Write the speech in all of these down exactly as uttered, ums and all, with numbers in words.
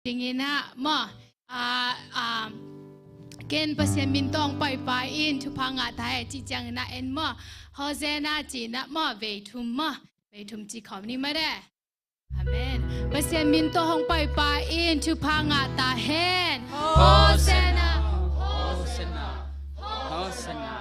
Dingin ah maw, ah, ah, ken Pasian min tawh hong paipa in thupha ngah ta hen cih ciangin ah en maw, Hosanna ci-in ah maw, vei thum maw, vei thum ci khawm ni maw de. Amen. Pasian min tawh hong paipa in thupha ngah ta hen. Hosanna, Hosanna, Hosanna.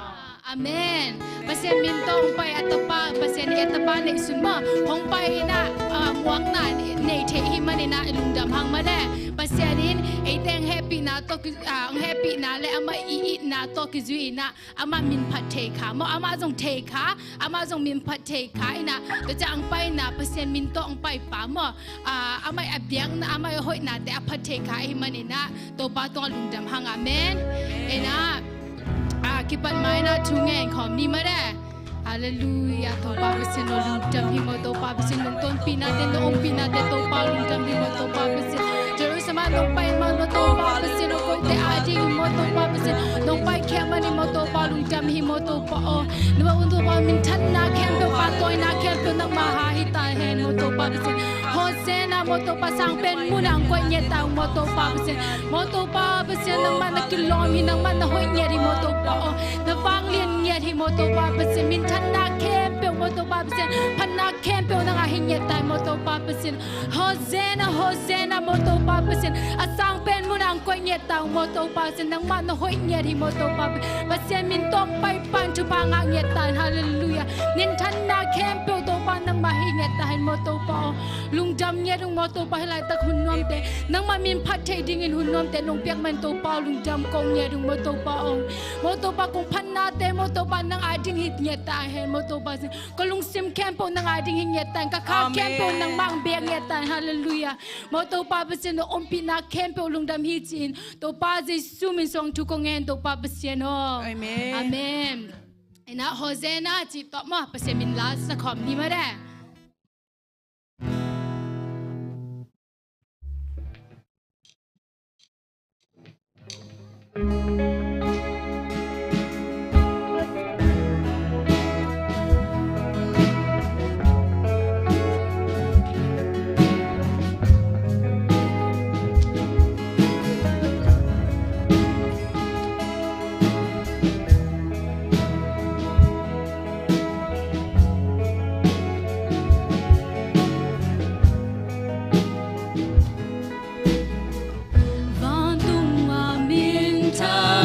Amen. Pasian min tawh hong pai a tapa, Pasian i a tapa neih sun maw, hong pai in ah, ah, muakna nei thei i hih manin ah lungdam hang maw de. Pasian in eite hong hehpihna tawh ki-, ah, hong hehpihna le amah i itna tawh kizui in ah amah min phat thei kha maw, amah zong thei kha, amah zong min phat thei kha in ah, tua ciang hong pai in ah Pasian min tawh hong paipa maw, ah, amah i a biakna, amah i hoihnate a phat thei kha i hih manin ah Topa tungah lungdam hang. Amen. In ah, ah, kipat ma in ah thu ngen khawm ni maw de. Halleluiah. Topa Pasian aw lungdam hi maw, Topa Pasian nong tonpihnate, nong ompihnate Topa lungdam hi maw, Topa Pasian. Jerusalem ah nong pai man maw, Topa Pasian aw, kote ading hi maw, Topa Pasian. Nong paikhia man hi maw, Topa lungdam hi maw, Topa aw. Nong un Topa minthanna khempeuh, pahtawina khempeuh nangmah a hi ta hen maw, Topa Pasian. Hosanna maw, Topa sang pen mun ah hong koih ngiat ta ung maw, Topa Pasian. Maw Topa Pasian nangmah na kilawm hi, nangmah na hoih ngiat hi maw, Topa aw. Na vanglian ngiat hi maw, Topa Pasian. Minthanna khempeuh maw, Topa Pasian. Phatna khempeuh nang a hi ngiat ta hi maw, Topa Pasian. Hosanna, Hosanna maw, Topa Pasian. A sang pen mun ah hong koih ngiat ta ung maw, Topa Pasian. Nangmah na hoih ngiat hi maw, Topa Pasian. Pasian min tawh hong paipa in thupha ngah ngiat ta hen. Halleluiah. Minthanna khempeuh Topa nangmah hi ngiat ta hen maw, Topa aw. Lungdam ngiat ung maw, Topa, hih laitak hun nuamte. Nangmah min phat thei dingin hun nuamte nong piak man, Topa aw, lungdam kong ngiat ung maw, Topa aw. Maw Topa, kong phatnate maw, Topa, nang ading hi ngiat ta hen maw, Topa Pasian. Ka lungsim khempeuh nang ading hi ngiat ta hen. Ka kha khempeuh nangmah hong biak ngiat ta hen. Halleluiah. Maw Topa Pasian, na ompihna khempeuh lungdam hi ci-in Topa Jesu min suang thu kong ngen, Topa Pasian aw. Amen. Amen. In ah Hosanna cih tawh maw, Pasian min la sa khawm ni maw de. Vantung a minthanna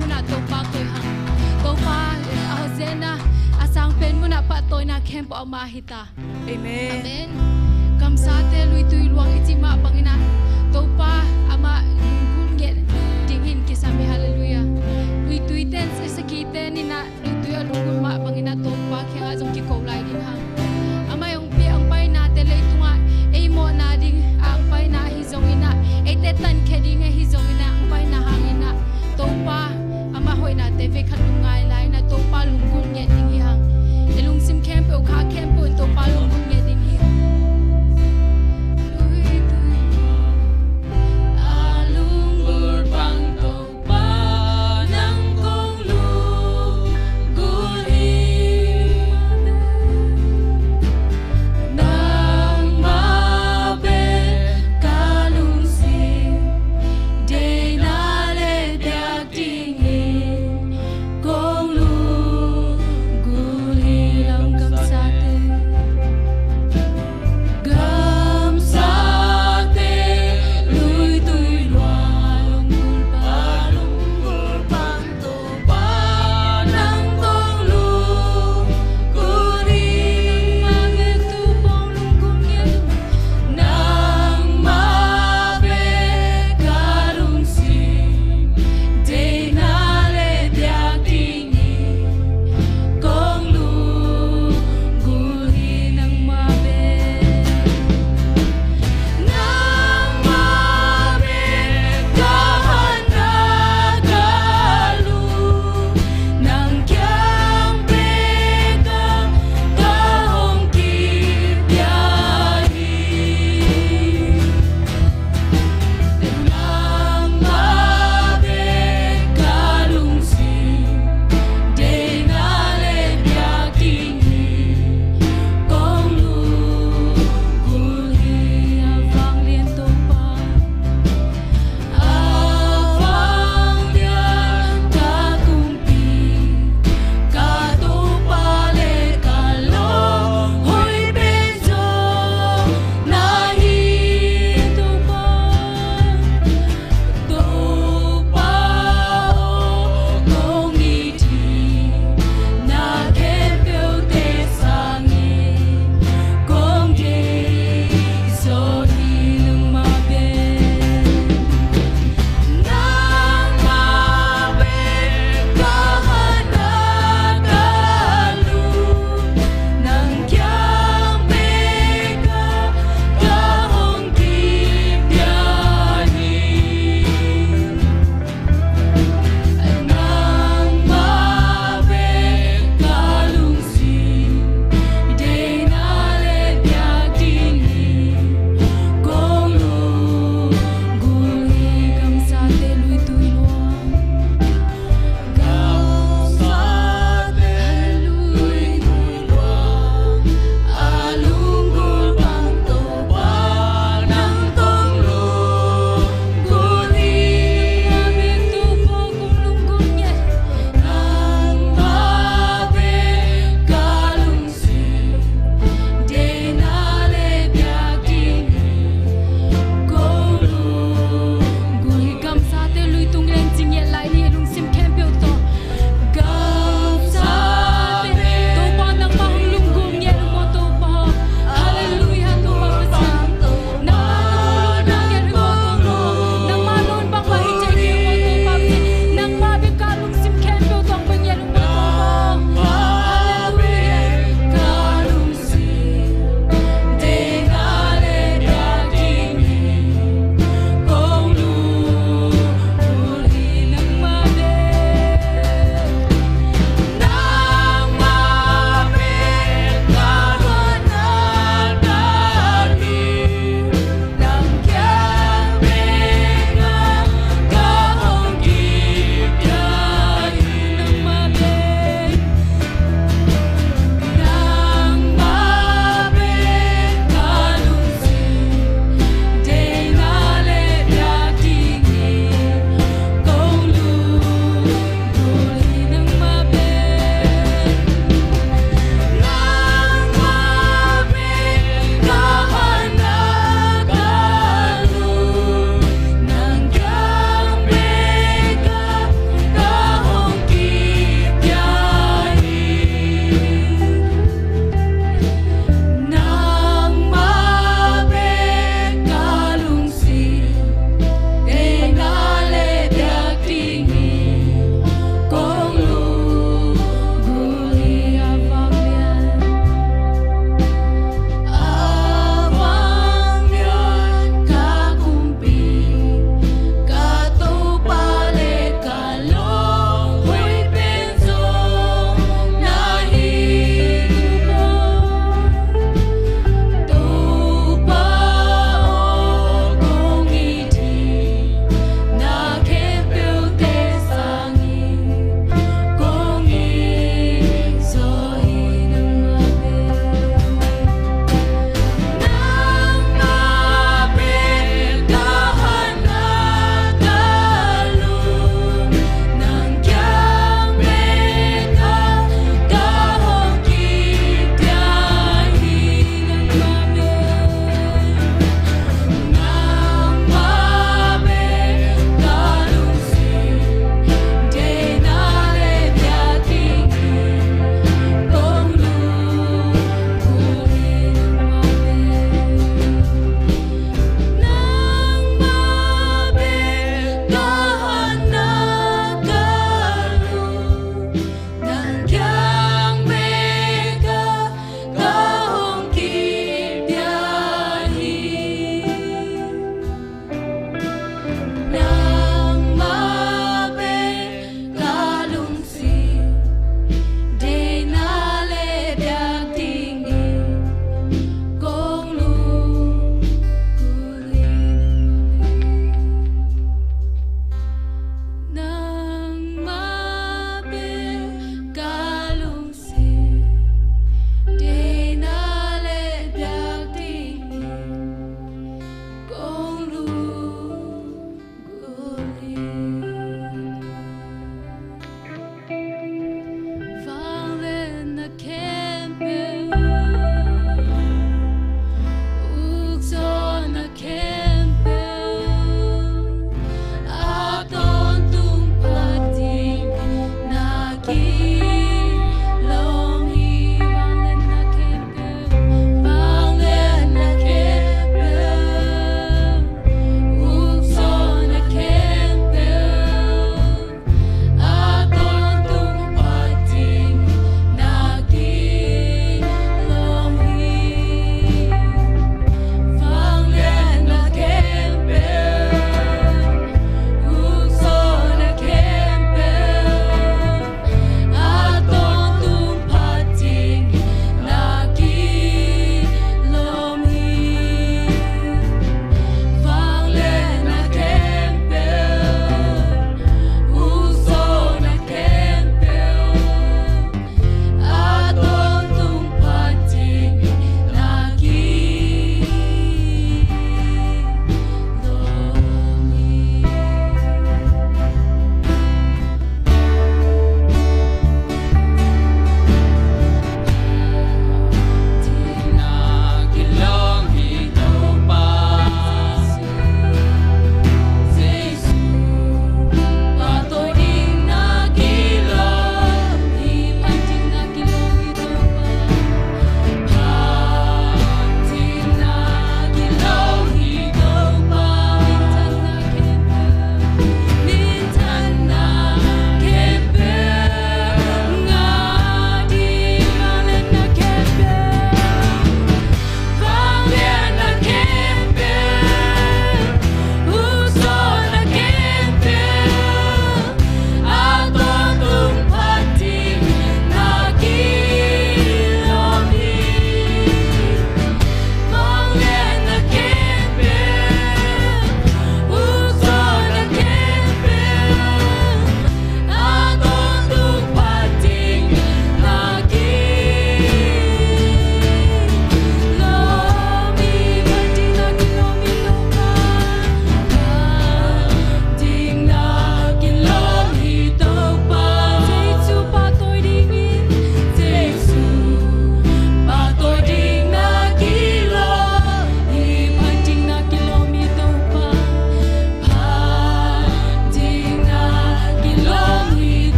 Munah Topa koih hang. Topa a hozianna a sangpen munah pahtawina khempeuh amah hi ta. Amen. Amen. Kamsate luitui luang i cih mah bangin ah Topa amah lunggulh ngiat dingin kisam hi. Halleluiah. Luitui ten i sakhi ten in ah luitui a lunggulh mah bangin ah Topa kiangah zong kiko lai ding hang. Amah hong pia hong painate leitungah ei mawhna ding a hong paina ahi zongin ah, eite tankhia ding ahi zongin ah hong paina hangin ah Topa amah hoihnate vei khat lungngai lai in ah Topa lunggulh ngiat ding hi hang. I lungsim khempeuh, kha khempeuh in Topa lunggulh ngiat ding hi hang. Luitui a lung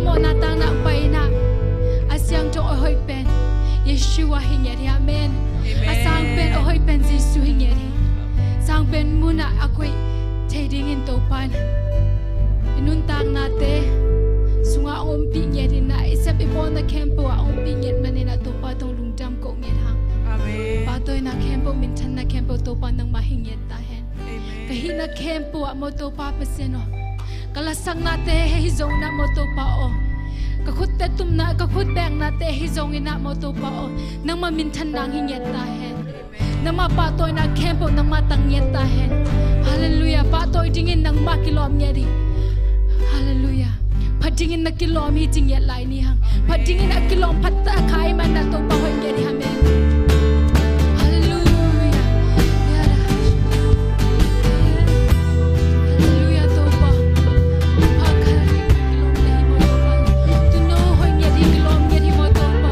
Tawh na tang na pai na a siangtho a hoih pen Yeshua hi ngiat hi. Amen. Amen. A sang pen a hoih pen Jesu hi ngiat hi. Sang pen munah a koih thei dingin Topan i nuntaknate sungah a ompih ngiat hi na, i sep i bawlna khempeuh ah a ompih ngiat manin ah Topa tawh lungdam ko ngiat hang. Amen. Pahtawina khempeuh, minthanna khempeuh Topa nangmah hi ngiat ta hen. Amen. Ka hihna khempeuh ah maw Topa Pasian aw, ka lasaknate hi zong na maw Topa aw, ka khutte tumna, ka khut beknate hi zongin na maw Topa aw, nangmah minthan nang hi ngiat ta hen. Nangmah pahtawina khempeuh nangmah tang ngiat ta hen. Halleluiah. Pahtawi dingin nangmah kilawm ngiat hi. Halleluiah. Phat dingin na kilawm hi ci ngiat lai ni hang. Phat dingin a kilawm phat ta khai man na Topa hoih ngiat hi. Amen. Halleluiah. Halleluiah Topa. Phat khai kilawm ngiat hi maw Topa. Tuno hoih ngiat hi, kilawm ngiat hi maw Topa.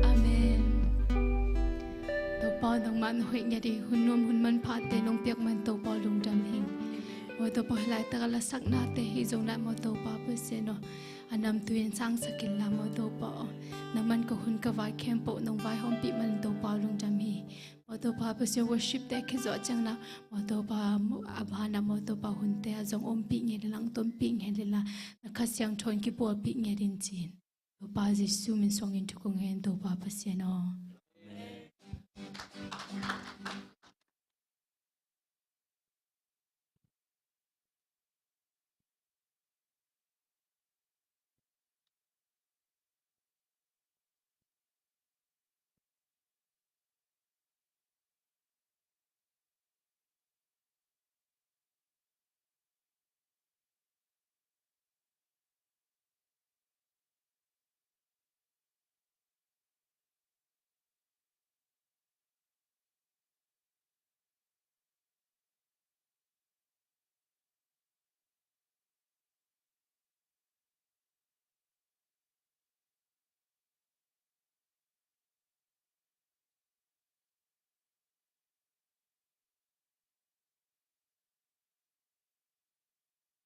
Amen. Topa nangmah na hoih ngiat hi. Hun nuam hun manphate nong piak man Topa lungdam hi. Maw Topa, hi laitak a lasaknate hi zong na maw Topa Pasian aw, a namtui in sangsak inla maw Topa aw, na man ka hun ka vai khempeuh nong vaihawmpih man Topa lungdam hi. Maw Topa Pasian, worship te khit zawh ciang na maw Topa, a bana maw Topa hunte a zong ompih ngiat inla, tonpih ngiat inla, na Kha Siangtho in kipawlpih ngiat in ci-in Topa Jesu min suangin thu kong ngen Topa Pasian aw.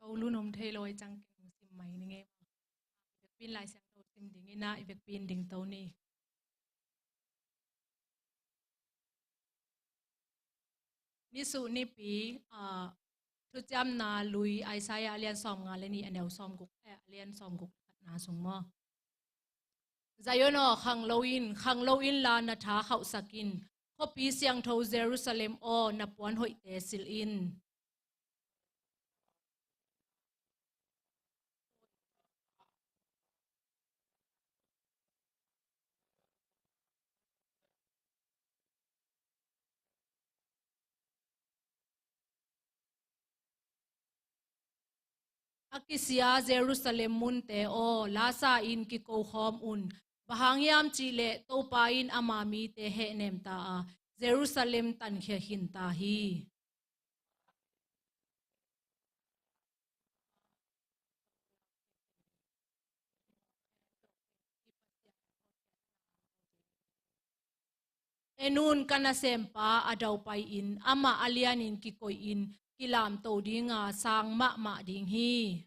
Tolu nom thei lo i cang keng sim mai ni ngei. I vekpin Lai Siangtho sim ding ina, i vekpin ding to ni. Nisuh nipi, ah, Thuciamna Lui, Isaiah a lian sawmnga le nih, a neu sawmguk, eh, a lian sawmguk le khatna sung maw. Zion aw, khanglo in, khanglo inla na tha khauhsak in. Khuapi siangtho Jerusalem aw, na puan hoihte silh in. A kisia Jerusalem munte aw, lasa in kiko khawm un. Bang hang hiam cihleh Topa in ama mite hehnem ta a, Jerusalem tankhia khin ta hi. En un, ka nasempa a daupai-in amah a lianin kikoihin kilamto dinga sang mahmah ding hi.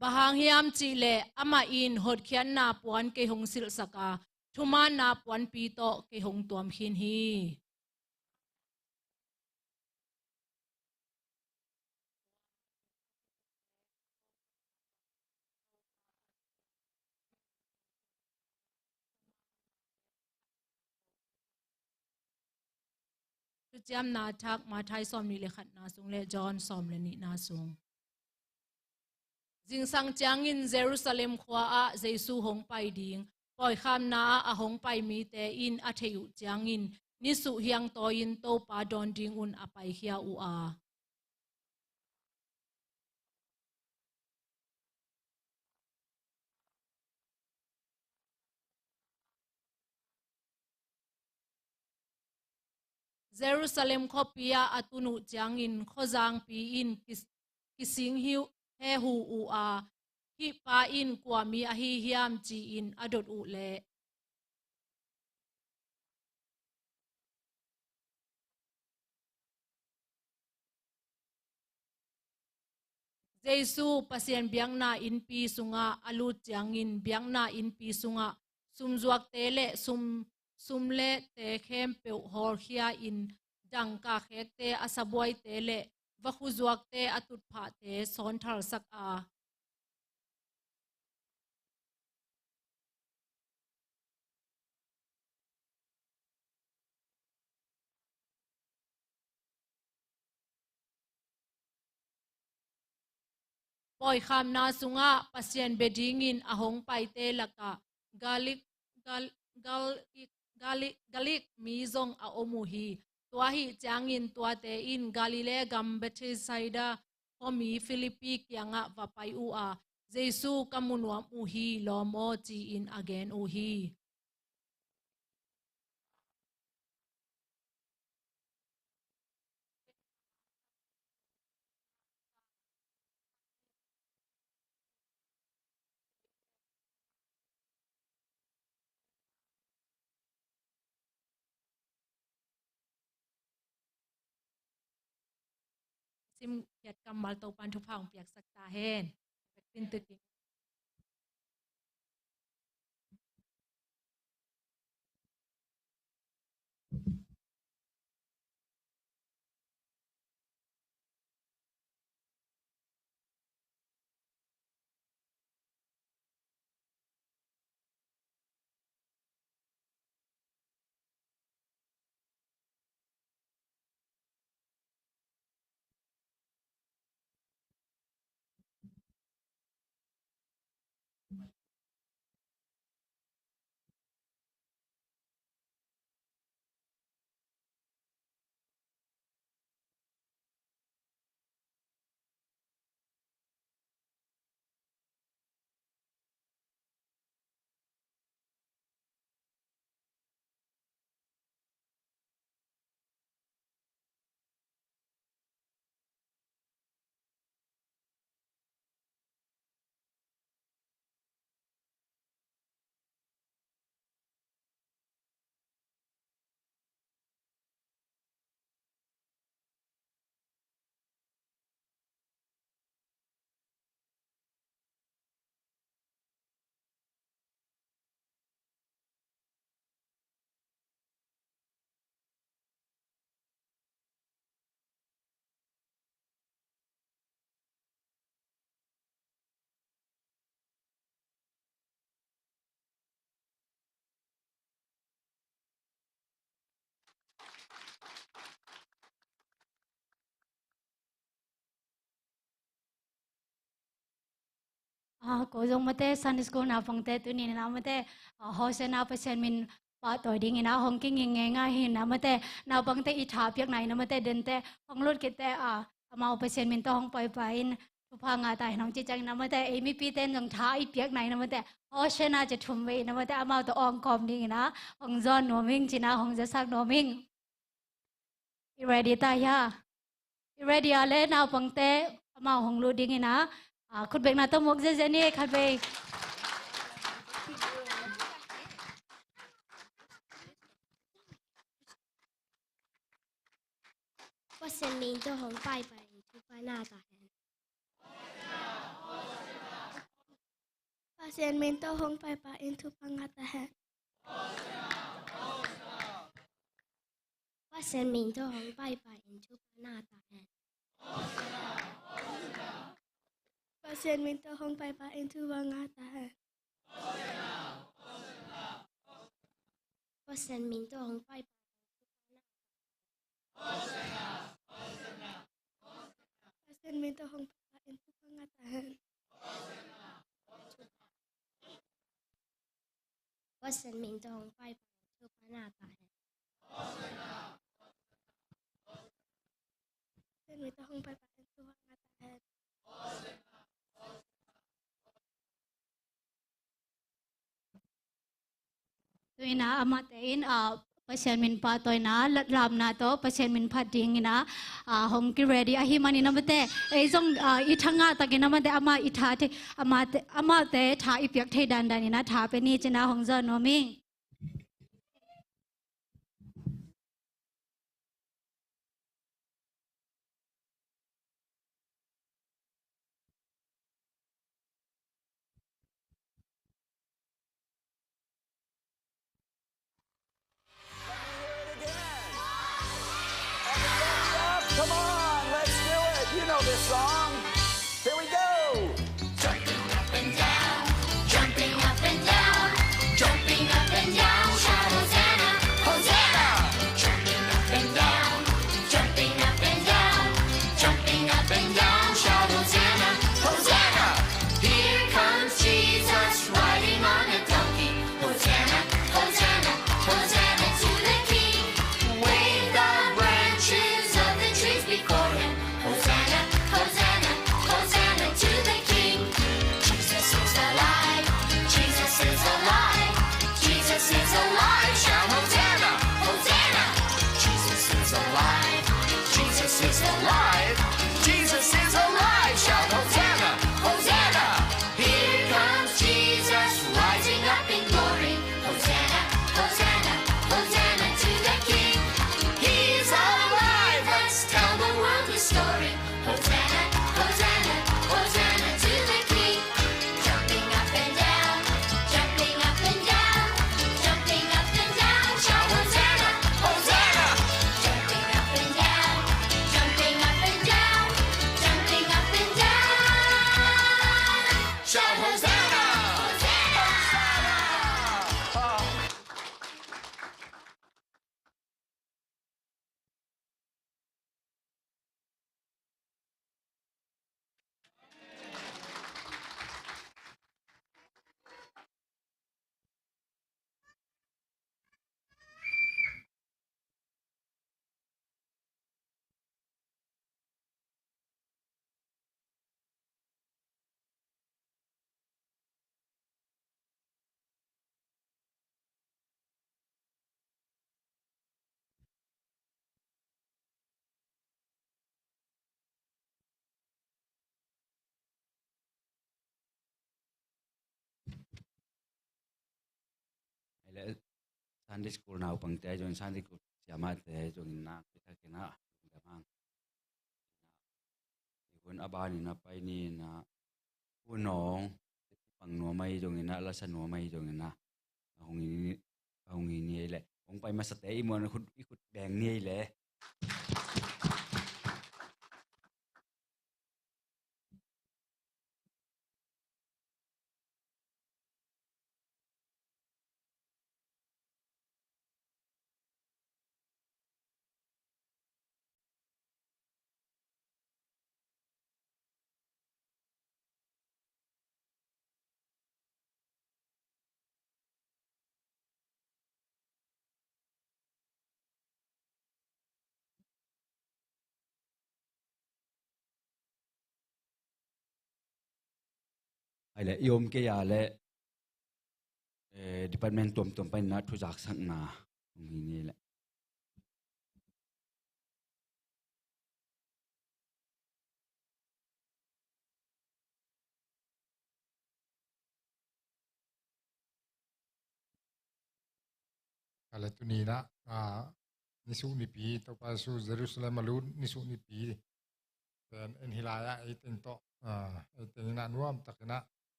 Bang hang hiam cihleh amah in hotkhiatna puan kei hong silhsak a, thumaanna puanpi tawh kei hong tuam khin hi. Thuciamna thak Matthai sawmnih le khatna sung le John sawm le nihna sung. Zingsang ciangin Jerusalem khua ah Jesu hong pai ding pawikhamna ah a hong pai mite in a theih uh ciangin nisuh hiangtawi-in Topa dawn dingun a paikhia uh a, Jerusalem khuapi ah a tun uh ciangin khuazangpi in kis-, kising hiu, hehu uh a, hih pa in kua mi ahi hiam ci-in a dot uh leh, Jesu Pasian biakna innpi sungah a lut ciangin biakna innpi sungah sumzuakte le sum, sum le te khempeuh hawlkhia-in dangka khekte a sabuaite le vakhu zuakte a tutphahte sawnthalsak a, pawikhamna sungah Pasian bia dingin a hong paite lakah Galik, Gal-, Galik, Galik, Galik mi zong a om uh hi. Tua ahih ciangin tuate in Galilee gam Bethsaida khuami Filipi kiangah va pai uh a, Jesu ka mu nuam uh hi, lawm aw, ci-in a gen uh hi. Sim khiat kammal Topan thupha hong piaksak ta hen. Bek tin tukin. Ah, ko zong mate Sunday school naupangte tuni in ah mate, ah, Hosanna Pasian min pahtawi dingin ah hong kinging ngeingai hi in ah mate, naupangte i tha piakna in ah mate dente hong lut khitte, ah, amau Pasian min tawh hong paipai in thupha ngah ta hen hong ci ciangin ah mate, ei mipite in zong tha i piakna in ah mate, Hosanna ci thum vei in ah mate, amau tawh awng kawm dingin ah hong zawn nuam ing ci in ah hong zasak nuam ing. I ready ta hia? I ready a le naupangte amau hong lut dingin ah, ah, khutbetna tawh muk ziazia ni khat vei. Pasian min tawh hong paipai in thupha ngah ta hen. Pasian min tawh hong paipai in thupha ngah ta hen. Pasian min tawh hong paipai in thupha ngah ta hen. Pasian min tawh hong paipai in thupha ngah ta hen. Pasian min tawh hong paipai in thupha ngah ta hen. Pasian min tawh hong paipai in thupha ngah ta hen. Pasian min tawh hong paipai in thupha ngah ta hen. Pasian min tawh hong paipai in thupha ngah ta hen. Tu in ah amate in, ah, Pasian min pahtawina, lamna tawh Pasian min phat dingin ah, ah, hong ki ready ahih manin ah mate, ei zong, ah, i tha ngah takin ah mate, amah i tha thei, amate, amate tha i piak thei dandan in ah tha pia ni ci in ah hong zawn nuam ing. Can you hear it again? Everybody up! Come on, let's do it. You know this song. Here we go. Jumping up and down, jumping up and down, jumping up and down, shout Hosanna, Hosanna. Jumping up and down, jumping up and down, jumping up and down, shout Hosanna, Hosanna. Here comes Jesus riding on a donkey. Hosanna, Hosanna, Hosanna to the King. Wave the branches of the trees before him. Hosanna, Hosanna, Hosanna to the King. Jesus is alive, Jesus is alive, Jesus is alive. Shout Hosanna, Hosanna. Jesus is alive, Jesus is alive, Jesus is alive. Shout Hosanna, Hosanna. Here comes Jesus rising up in glory. Hosanna, Hosanna, Hosanna to the King. He's alive, let's tell the world his story. Hosanna, Hosanna, Hosanna to the King. Jumping up and down, jumping up and down, jumping up and down. Shout Hosanna, Hosanna. Jumping up and down, jumping up and down, jumping up and down. Shout Hosanna! Hosanna! Ei le Sunday school naupangte zong, Sunday school siamahte zong in nak pithakin ah lungdam hang. Hun a banin a pai ni in ah, hun awng pang nuam ahi zong in ah, lasa nuam ahi zong in ah, a hong hi ni, a hong hi ni ei le. Hong pai masate i muan khut, i khut beng ni ei le. Ai le, i om kei a le, eh, department tuamtuam panin ah thuzaksakna hong hi ni le. Ka le tuni-in ah, ah, nisuh nipi, Topa Jesu Jerusalem a lut nisuh nipi pen en hi lai-ah, ei teng tawh, ah, ei teng in ah nuamtakin ah,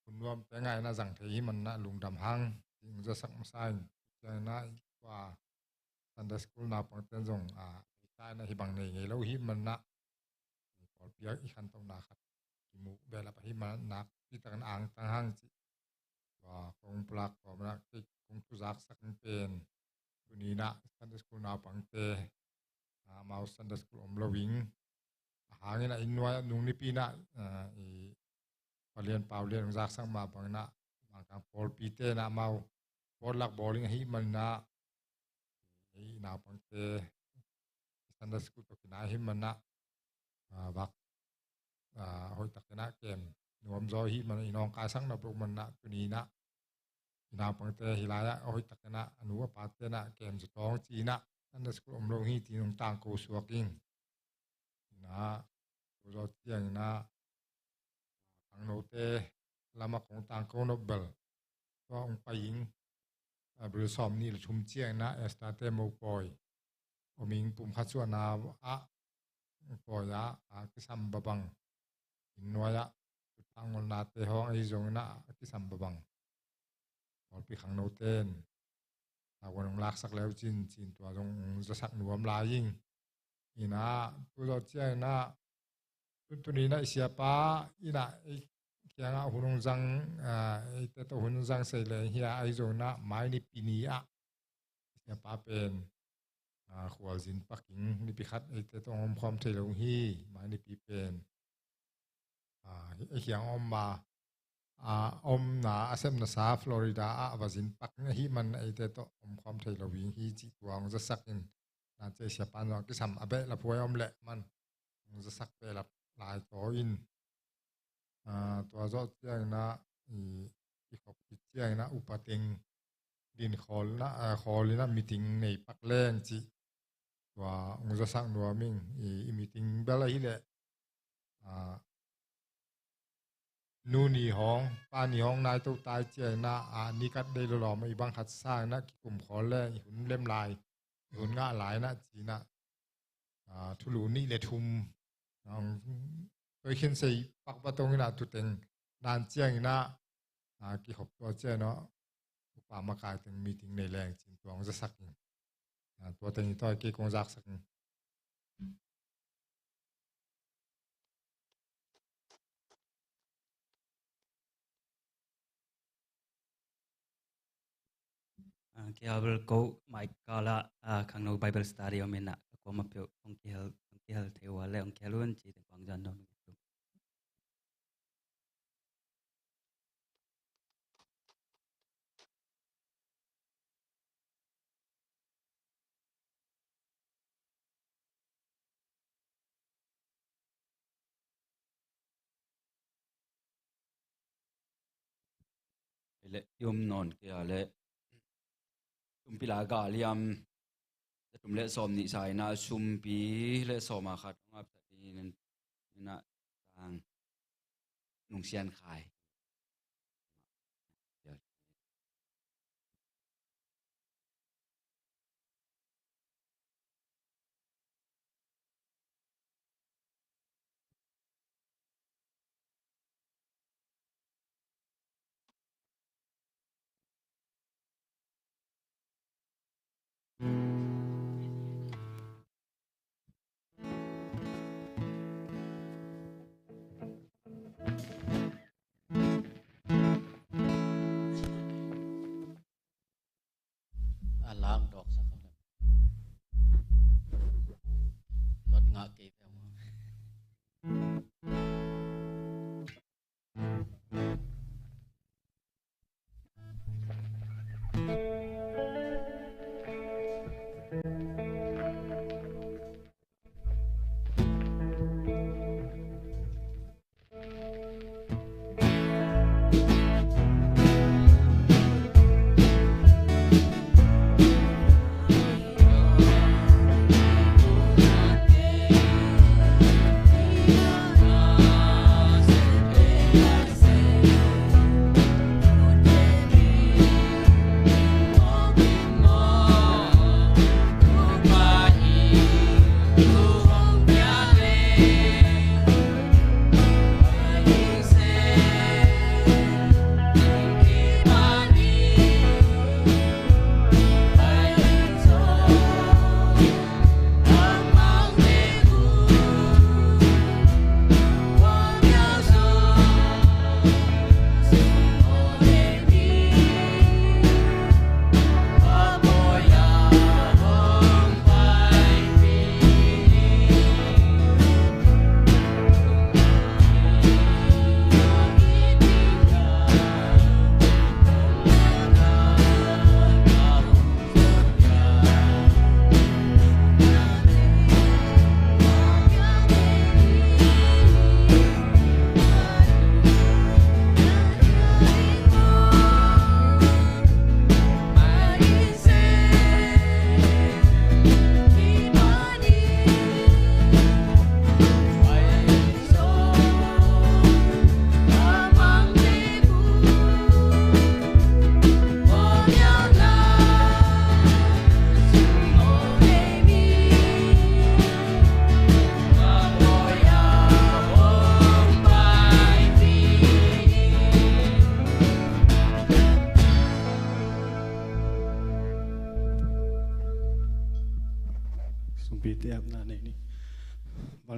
hun nuamte ngaihna zang thei hi manin ah lungdam hang, ci-in hong zasak masa ing. Ciangin ah i tua Sunday school naupangte zong, ah, ei ta in ah hih bang nei ngei lo hi manin ah, pawlpi ah i khantohna khat kimu behlap ahih manin ah nakpi takin angtang hang ci. Tua kong pulak kawm in ah kei kong thuzaksak pen tuni-in ah Sunday school naupangte, ah, amau Sunday school om lo ing. A hang in ah inn nuai ah nung nipi in ah, ah, i Pa Lian Pau Lian hong zaksak mah bangin ah, Mangkang pawlpite in ah amau pawllak bawl ing ahih manin ah, i naupangte Sunday school tawh kinai ahih manin ah, ah, vak, ah, hoihtakin ah kem nuam zaw ahih manin ah, i nawngkaisak nop lo manin ah, tuni-in ah i naupangte hih lai-ah hoihtakin ah a nu a pate in ah kem zaw tawng ci-in ah, Sunday school om lo hi ci-in hong tangko suak ing. In ah, tua zawh ciangin ah, khangnote lamah kong tangko nop bel, tua hong pai ing, April sawmnih le thum ciangin ah Esther-te mopawi om ing, pumkhat suahna ah pawi ah, a kisam babang, inn nuai ah thangolnate hawng ahi zongin ah a kisam babang, pawlpi khangnote in a wan hong laksak le uh cin, ci-in tua zong hong zasak nuam lai ing. In ah, tu zawh ciangin ah, tu, tuni-in ah i siapa in ah ei kiangah hun hong zang, ah, eite tawh hun hong zang sei leng hi a, ahi zongin ah mai nipi ni ah i siapa pen, ah, khualzin pak ing. Nipi khat eite tawh hong omkhawm thei lo hi, mai nipi pen, ah, ei kiang om a, ah, omna a sepna sa Florida ah va zin pak ahih manin eite tawh omkhawm thei lo ing hi, ci-in tua hong zasak in. Nacia i siapa in zong a kisam a behlap huai om leh man hong zasak behlap lai taw in. Ah, tua zawh ciangin ah, i, i khop khit ciangin ah upa teng din khawl in ah, ah, khawl in ah meeting nei pak leng ci-in tua hong zasak nuam ing. I, i meeting bel ahih leh, ah, nu ni hawng, pa ni hawng nai to tai ciangin ah, ah, ni kat dei lawlawm ah i bang khat sangin ah kikum khawl leng i hun lem lai, i hun ngah lai in ah ci-in ah, ah, thulu nih le thum, ah, toikhin sei pak va tong in ah, tuteng dan ciangin ah, ah, kikhop tua ciangin ah upa makai teng meeting nei leng ci-in tua hong zasak ing. Ah, tua teng hi tawi, kei kong zaksak ing. Ah, kei a bel ko mic kal ah, ah, khangno Bible study om in ah, a kuamah peuh hong kihel, hong kihel thei uh a leh hong kihel un ci-in kuang zan dong. Leh i om nawn kei a leh sumpi la gal hiam? Za thum le sawmnih sa in ah sumpi le sawm a khat hong apsak ding in ah, tang nungsian khai. A lang dawk sak kha lem. Lot ngah kei ve maw.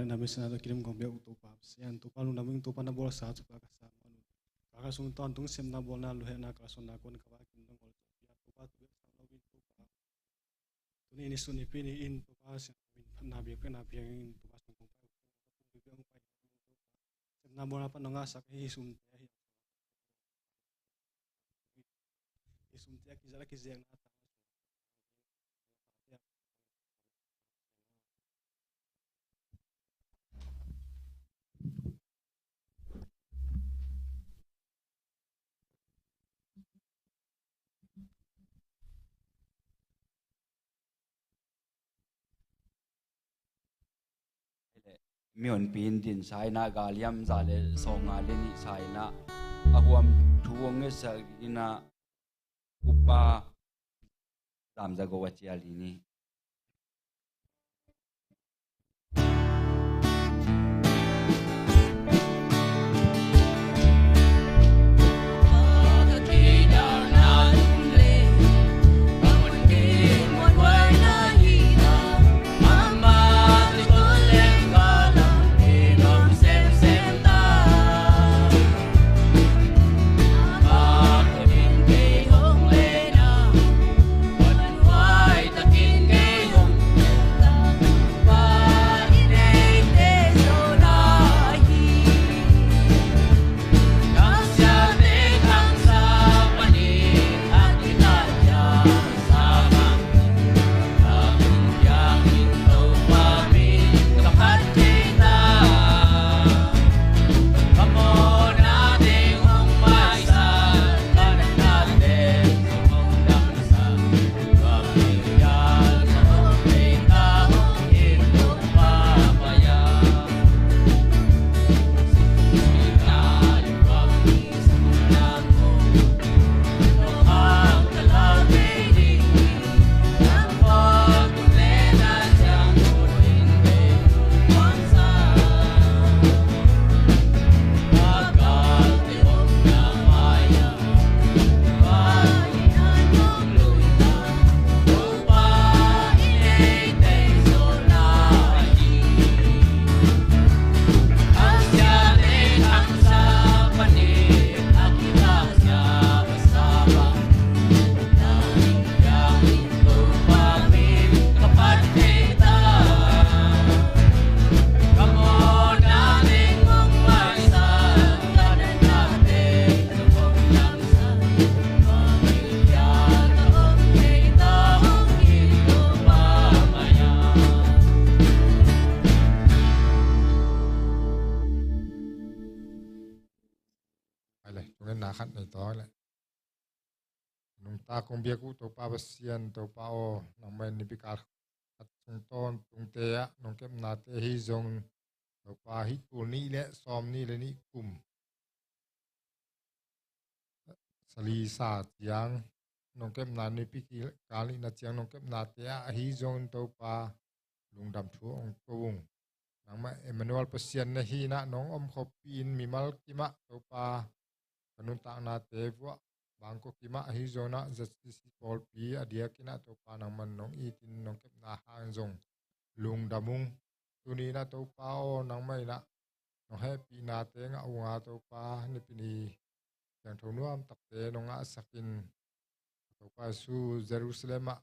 na message na tawh kidim kong biak uh Topa Pasian, Topa lungdam ing. Topa na bawlsa thupha ka sa mawh un. Ka kha sung tawntung sepna bawlna luhehna kalsuanna kong ka va kim dong ol Topa, Topa tu biak sam lo in Topa. Tuni ni sun ni pi ni in Topa Pasian min phatna biak pekna biak in Topa Pasian kong pai kong biak kong pai sepna bawlna pan nong a sak hi sum te ahi. Hi sum te a kizal a kizekna ta Mihonpi in din saina galiam za le sawng nga le nih saina a huam thu hong ngetsak ina upa zamza go a cial hi ni. Ai le, tungen na khat nei tawh le. Nungta kong biak uh Topa Pasian, Topa aw, nangmah in nipi kal khat sung tawntungte ah nong kepnate ahi zong Topa hih tul nih le sawm nih le nih kum sali sa ciang nong kepna nipi kal nihna ciang nong kepnate ah ahi zongin Topa lungdam thu hong ko ung. Nangmah Emmanuel Pasian na hi inah nong om khoppi in mimal kimah Topa ka nuntaknate vuah bangkok kimah ahi zongin ah Z C C pawlpi a diak inah Topa nangman nong itin nong kepna hang zong lungdam ung. Tuni inah Topa aw nangmah inah nong hehpihnate ngah unga Topa nipi ni siangtho nuamtakte nong ngahsakin Topa Jesu Jerusalem ah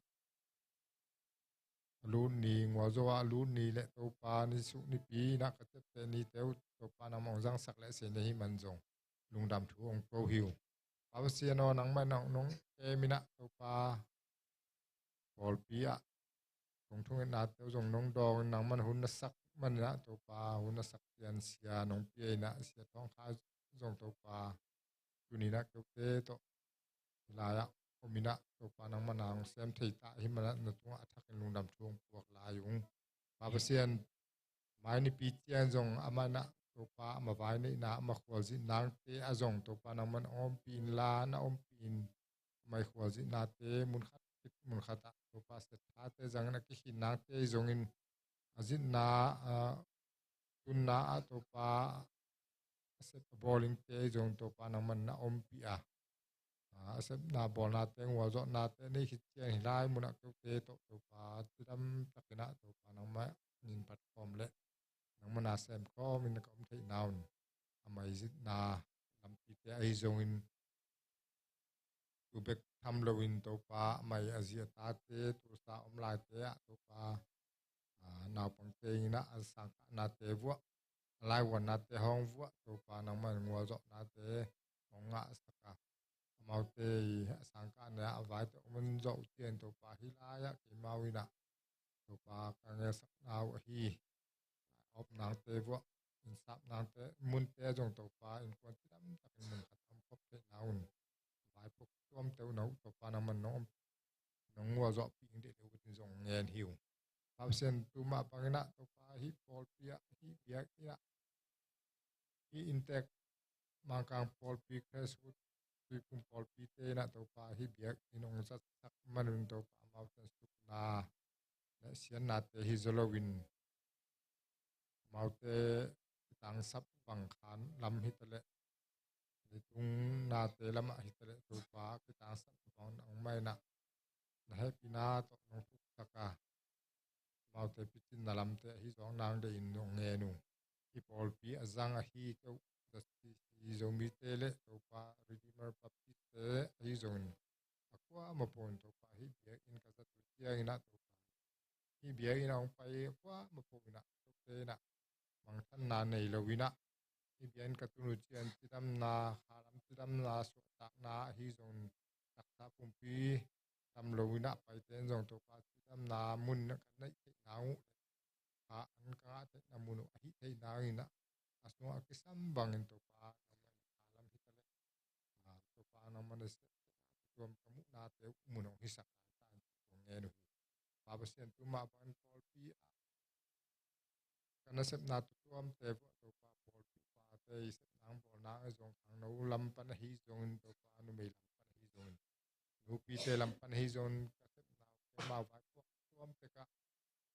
a lut ni, ngualzo ah a lut ni le Topa ni suk nipi inah ka ciapteh nite uh Topa nangmah hong zangsak le sei na hi man zong lungdam thu hong ko hi uh. Pa Pasian aw nangmah nong, nong kem inah Topa pawlpi ah kong thungetnate uh zong nong dawng nangman hun na sak man inah Topa hun na sak pian sia nong pia inah sia thawng kha zong Topa tuni inah keute tawh hilai ah om inah Topa nangman a hong sem thei ta hi manah na tungah a thakin lungdam thu hong puak lai ung. Pa Pasian mai nipi ciang zong amah inah Topa ama vai neihna ama khualzin nangte a zong Topa nangman a ompih inla na ompih in ama i khualzinnate munkhat munkhat ah Topa siathate zangin a kikhin nangte zongin a zinna a tunna ah Topa a sep a bawlingte zong Topa nangman na ompih a a sepna bawlnate ngualzawhnate nei khit ciang hilai munah keute tawh Topa cidam takinah Topa nangmah nin patkhawm le nangmah na sem khawmin na ka om theihna un, a maizitna lampite ahi zongin, tu bek tham loin Topa, a mai a zi a tate, tulsa om laite ah Topa, a, naupangte in ah a sangkahnate vuah, a laivuannate hong vuah, Topa nangmah in gualzawhnate hong ngahsak a, amaute i a sangkahna ah a vaite om zawh uh ciang Topa, hih lai-ah keimau in ah Topa ka ngeisakna uh ahi a opnate vuah, inn sapnate, munte zong Topa, innkuan cidam takin mun khat a om khop theihna un, vaipuak tuamte uh na uh Topa nangman nong om, nong gualzawhpih ding deuh uh in zong ngen hi uh. Pasian, tu mah bangin ah Topa, hih pawlpi ah, hih biakinn ah, hih inntek Mangkang pawlpi, Gracewood, Tuiphum pawlpite in ah Topa, hih biakinn hong zatsak manun Topa, amaute in supna le siannate hi zaw loin, amaute kitangsap bang khan lam hi taleh, leitung nate lamah hi taleh Topa, kitangsap bang nangmah in ah na hehpihna tawh nong tuksak a, amaute picinna lamte ahi zawk nang deihin nong ngen uh. Hih pawlpi a zang ahi kei uh, J C C Zomite le Topa Redeemer Baptistte ahi zongin, a kuamah pawhin Topa, hih biakinn ka zat uh ciangin ah Topa, hih biakinn ah hong pai a kuamah pawhin ah, Topa in ah mangthanna nei loin ah, hih biakinn ka tun uh ciang cidamna, khalam cidamna, suahtakna ahi zongin, taksa pumpi tam loin ah paite in zong Topa, cidamna mun ka neih theihna uh le, kha an ka ngah theihna mun uh ahi theihna in ah, a sungah a kisam bangin Topa, nangmah in khalam hi taleh, a, Topa nangmah na sep tuam ka muhnate uh mun hong hisak lai ta in, hong ngen uh hi. Pa Pasian, tu mah bangin pawlpi ah ka nasepna tuamtuamte vuah Topa, pawlpi upate i sepna, bawlna ahi zong, khangno lam pan ahi zongin Topa, numei lam pan ahi zongin, nupite lam pan ahi zongin ka sepna uh, keimau vaipuak tuam tek ah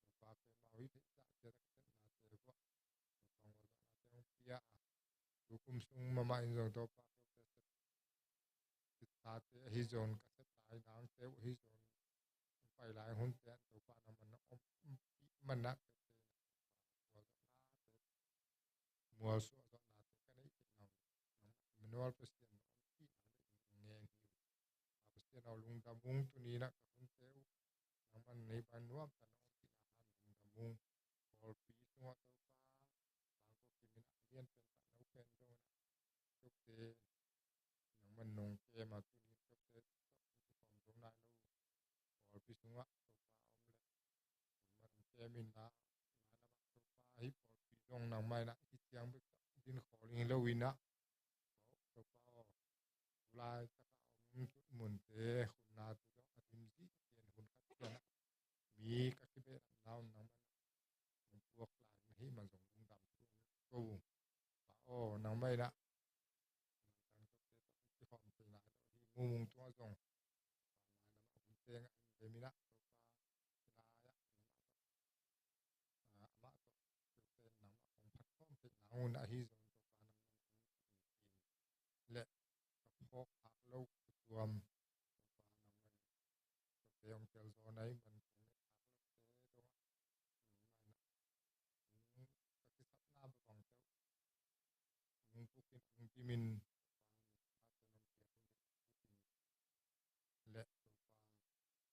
Topa, keimau hih theihsa ciat ah ka sepnate vuah Topa, gualzawhnate hong pia a, tu kum sung mahmah in zong Topa, kote sep, kitsate ahi zongin, ka sep lai nangte uh ahi zongin, hong pai lai hunte ah Topa, nangman na ompih man ah, kote in ah Topa, gualzawhnate, mualsuah zawhnate ka neih theihna uh, nangmah Emmanuel Pasian na ompih nang deihin ngen hi uh. Pa Pasian aw, lungdam ung, tuni in ah ka hunte uh nangman nei ban nuamsa na ompih nang hang, lungdam ung. Pawlpi sungah Topa, Bangkok kim in ah a lian pen tah no pen zong in ah, Topa, nangman nong kem a, tuni in Topa, tawh kikhawm zo nai lo, pawlpi sungah Topa om leh, nangman nong kem in ah, nai lamah Topa, hih pawlpi zong nangmah in ah hih ciang bek tawh din khawl hi lo in ah, Topa aw, tu laitak a om tutmunte, khunnate zong a dim zihziah in, hun khat ciang ah mi ka kibehlapna un nangmah in ah hong puak lai na hih man zong lungdam thu ko. Pa aw, nangmah in ah tangtawte tawh kikhawm thei nai lo hi, Mumung tungah zong Pa, nai lamah hun teng ah in lem in ah Topa, hih lai-ah nangmah tawh, ah, amah tawh Topa, nangmah hong phatkhawm theihna un ahi zong Topa, nangmah in hong kin leh ka phawk khak lo ka tuam Topa, nangmah in Topa hong tel zaw na hih man kong neih khak lote dongah nangmah in ah hong ka kisapna bang bangte uh hong pukin, hong dimin, Topa, nangmah in hong pukin leh Topa,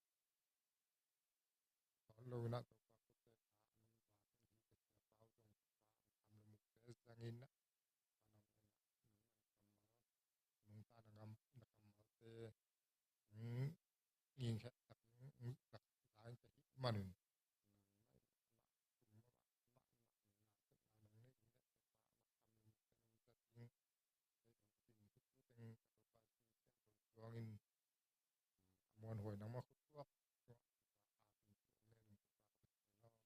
tawh lo in ah Topa, kote kha nong va teng hi ka sia pau zong Topa, hong kham lo mukte zangin ah Topa, nangmah in ah nangmah in kammal, nungta na ngam, na kammalte hong ngingkhet tak, hong tak lai ka hih manun, nangmah in amah tung mahmah, amah in amah nong na sepna nong nei in leh Topa, amah kham lo mukte nong zat ding, ei zong a din khit tu teng Topa, Jesu Khrih siangtho suangin a muanhuai nangmah khut tuak, tuak, Topa, a tung tu om len in Topa, ka Pasian aw.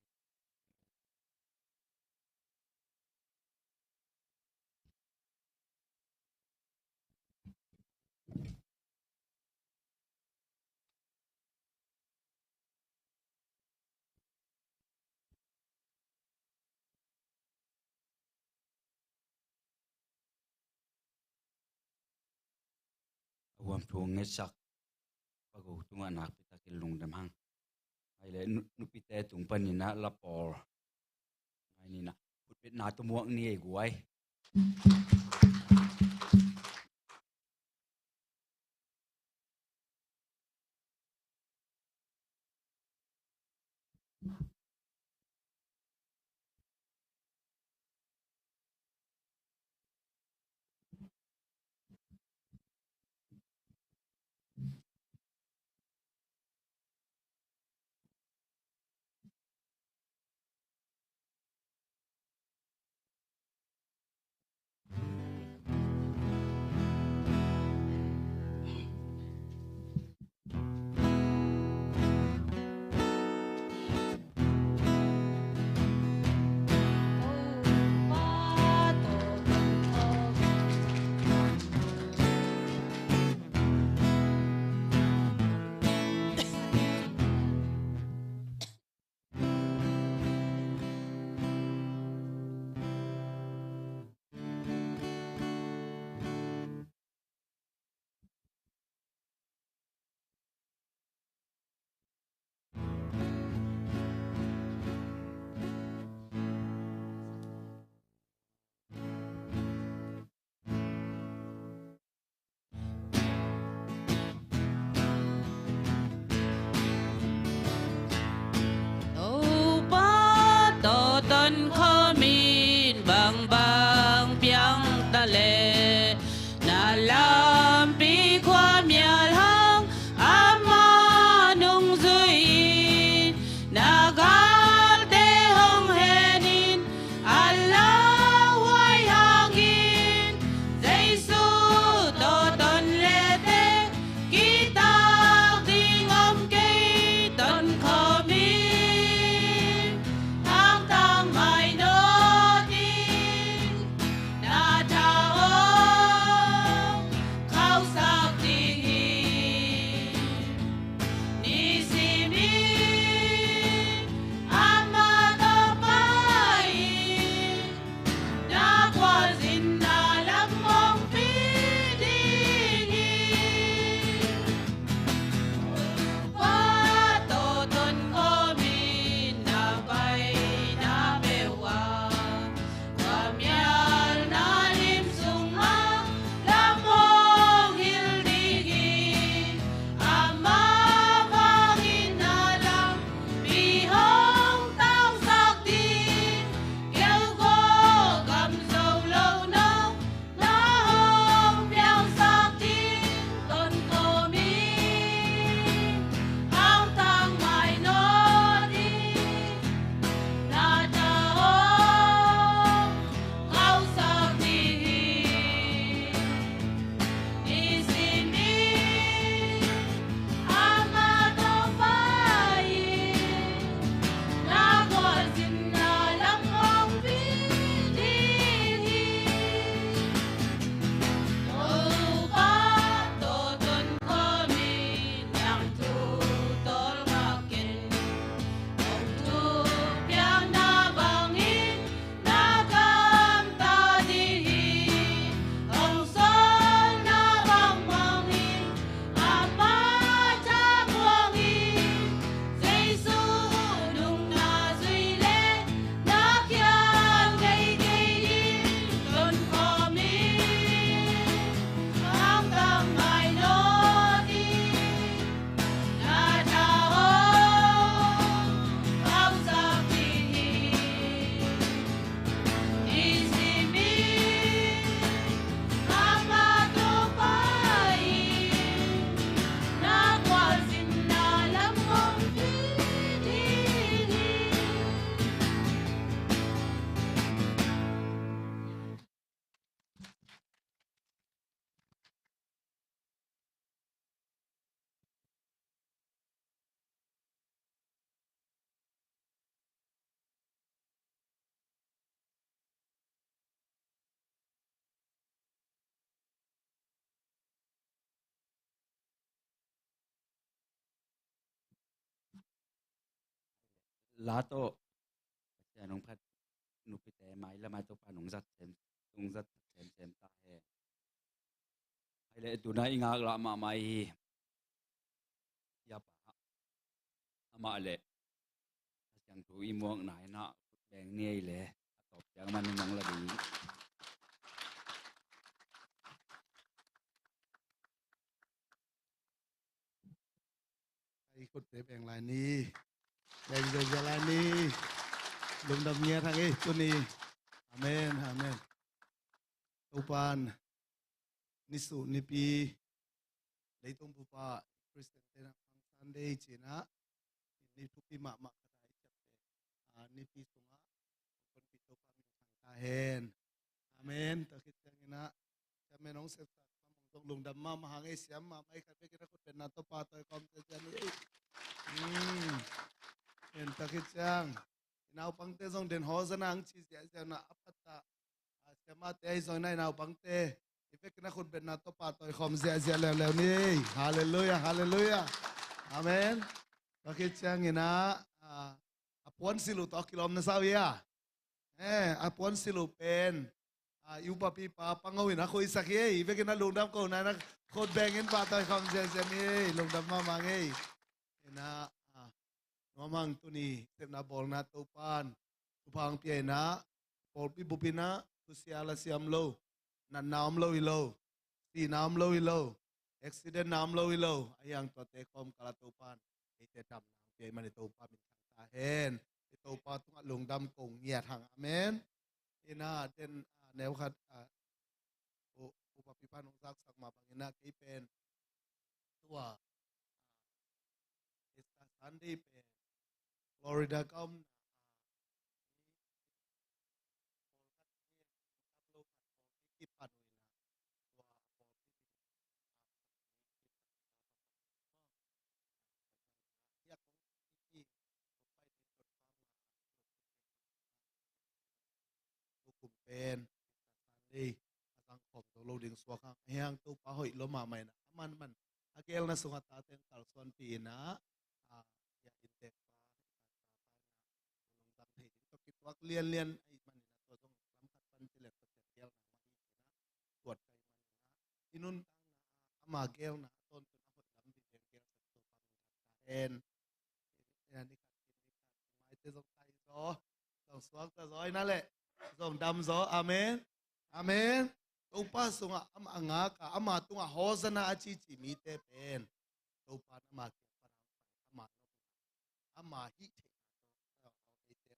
A huam thu ngetsak Pago tungah nakpi takin lungdam hang. Ai le nu-, nupite tung panin ah la pawl ngai ni in ah, Betna tumuak ni ei guai. Topa tawh tonkhawm in, bangbang piang ta leh na lampi khuamial hang amah nungzui in, na galte hong hen in, a lauhuai hangin Jesu tawh ton le teh kitak ding om kei. Tonkhawm in, hangtang mai nawn in, na tha hong khauhsak ding hi. Nisimin amah tawh pai in, na gualzinna lam hong pi ding hi. Topa tawh tonkhawm in, na paina peuh ah khuamialna lim sungah lam hong hilh ding hi. Amah vangin na lampi hong tangsak ding, keu khua gam zo lo nong na hong piangsak ding. Tonkhawm in, hangtang mai nawn in, na tha hong khauhsak ding hi. Nisimin amah tawh pai in, na gualzinna lam hong pi ding hi. Topa tawh tonkhawm in, nang thu tawlnga ken. Hong thupia na bangin na gamta ding hi. Hong sawl na bangmah in, amah thamuang in, Jesu nung na zui leh na khial ngei kei ding. Tonkhawm in, hangtang mai nawn in, na tha hong khauhsak ding hi. Nisimin amah tawh pai in, na gualzinna lam hong pi ding hi. La tawh Pasian hong phat nupite mai lamah Topa nungzat sem, nungzat semsem ta hen. Hai leh tuna i ngaklah mahmah hi. Siapa amah leh a siangtho i muakna in ah khut beng ni ei leh a tawp Ciang man nong la ding. Ai, khut beng beng lai ni. Beng beng beng lai ni. Lungdam ngiat hang ei tuni. Amen, amen. Topan nisuh nipi leitung bupa Christian te na pang Sunday cina ni thupi mahmah kata i ciapte. Ah, nipi sunga kon pi Topa min thang ta hen. Amen. Takit ciang ina. Ciang men ong sepsak mamong dong lungdam mama hang ei siam mama ei khat bekin a khut benna Topa toi kom ciang ciang ei. Hmm. En takit ciang. Inaupangte zong den hawzana ang ci ziahziah na a pata. A siamate ahi zong ina inaupangte i vekin a khut betna Topa toi khawm ziahziah leuleu ni. Halleluiah, halleluiah. Amen. Tua khit ciangin ah, a puan silh uh tawh kilawm na sa uh hi a. Eh, a puan silh uh pen a i upapipa Pangho in a khuisak hi ei. I vekin a lungdam ko na ina khut bengin pa toi khawm ziahziah ni. Lungdam mahmah ngei. Ina a nuam hang tuni sepna bawlna Topan thupha hong pia ina, pawlpi bup ina, thusia la siam lo, natna om lo hi lo, sihna om lo hi lo, accident na om lo hi lo, a hiang tuate khawm kala Topan eite damna hong pia i man i Topa min thang ta hen. I Topa tungah lungdam ko ngiat hang. Amen. Ina den a neu khat a u- upapipa nong zaksak mah bangin a kei pen tua Easter Sunday pen Florida ka om na a, pawlkhat ni a, pawlkhat ni a, pawlkhat ni a, pawlkhat ni a, tukum pen Sunday a zang khawm zo lo ding suak hang. A hiang Topa hoih lo mahmah ina a man man a gelna sungah tate hong kalsuanpih ina, a, ya inntek pa i tapa ina nong zang thei ding tawh kituak lianlian ahih man ina tua zong lam khat pan ci leng Pasian gelna mah hi ina tuat ka hih man ina i nuntakna ama gelna a tawntung a hoih lam ding gelsak Topa min thang ta hen. Ina ni khat ni khat maite zong tai zaw zong suakta zaw ina leh zong dam zaw. Amen. Amen. Topa sungah ama a ngak a ama tungah hawzana a cici mite pen Topa in ama kiang pan a hong pai ama nop ama hih theihna tawh eite hong kalsuan kik hi.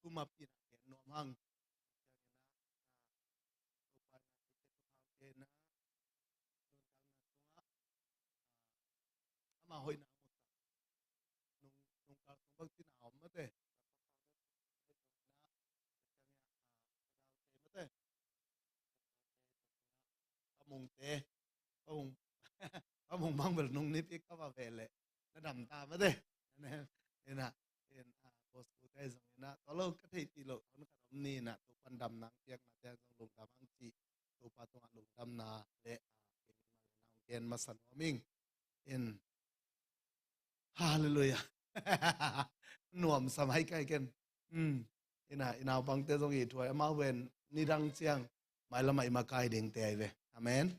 Kum a pi na gen nuam hang. Topa in eite thupha hong pia ina nuntakna sungah ama hoihna a musak nung nung kal sung bang cina om mate. Mate. Pamungte pamung pamung bang bel nung nipi ka va ve leh na dam ta mate. Ina in a bosku te zong ina tua lo ka theihpih loh hon khat om ni ina Topan damna hong piakna te zong lungdam hang ci Topa tungah lungdamna le a, hong gen masa nuam ing. In Halleluiah. Nuamsa mai kai ken. Ina inaupangte zong i thuai amau ven nidang ciang mailamah i makai dingte ai ve. Amen.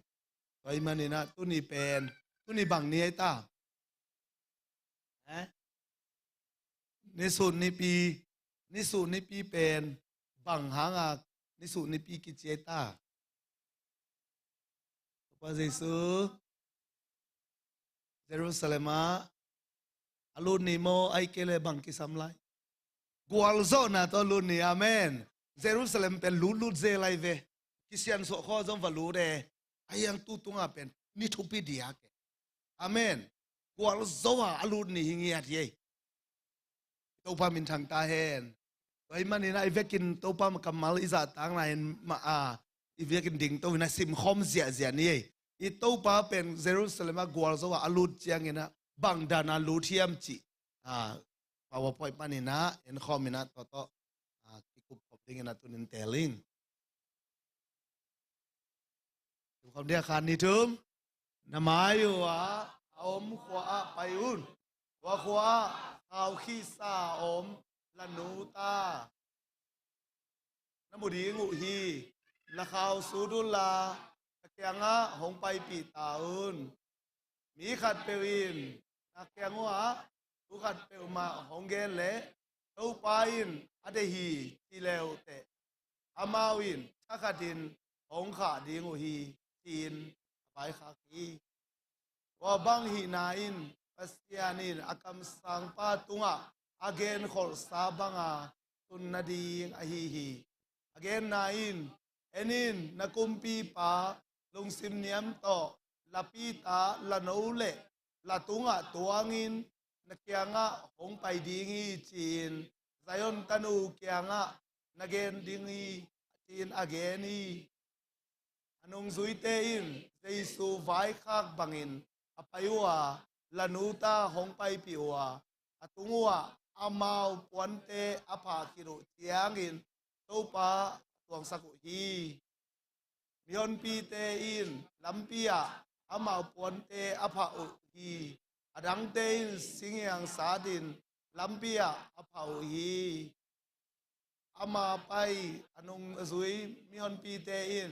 Tua i man ina tuni pen tuni bang ni ai ta? Eh? Nisuh nipi nisuh nipi pen bang hanga nisuh nipi kici ai ta? Topa Jesu Jerusalem ah a lut ni maw ai kei le bang kisam lai? Gualzawhna tawh lut ni. Amen. Jerusalem pen lutlut zel ai ve. Kisiansuah khawng zong va lut e. A hiang tu tungah pen ni thupi diak e. Amen. Gualzo a a lut ni hi ngiat hi ei. Topa min thang ta hen. Tua i man ina i vekin Topa kammal i zahtakna in mah a i vekin dingto ina simkhawm ziahziah ni ei. I Topa pen Jerusalem ah gualzo a a lut ciang ina bang dan a lut hiam cih a PowerPoint pan ina enkhawm ina tawh tawh a kikup khop ding ina tunin tel ing. Kum khawm dia khan ni thum. Na mai uh ah a om khua ah pai un. Tua khua ah khau khihsa a om la nu ta na mu ding uh hi. La khau sut unla ka kiangah hong paipih ta un. Mi khatpeuh in ka kiang uh ah thu khatpeuh mah hong gen leh Topa in a deih hi, ci leuteh amau in thakhatin hong khah ding uh hi, ci-in a vaikhak hi. Tua bang hihna in Pasian in a kamsangpa tungah a genkholhsa banga tun nading ahi hi. A genna in, "En in, na kumpipa lungsim niam tawh lapita, la no le la tungah tuangin na kiangah hong pai ding hi," ci-in Zion tanu kiangah na gen ding hi, ci-in a gen hi. A nungzuite in Jesu vaikhak bangin a pai uh a, la nu ta hong paipih uh a, a tung uh ah amau puante a phah khit uh ciangin Topa a tuangsak uh hi. Mihonpite in lampi ah amau puante a phah uh hi. A dangte in singhiang satin lampi ah a phah uh hi. Ama pai a nungzui mihonpite in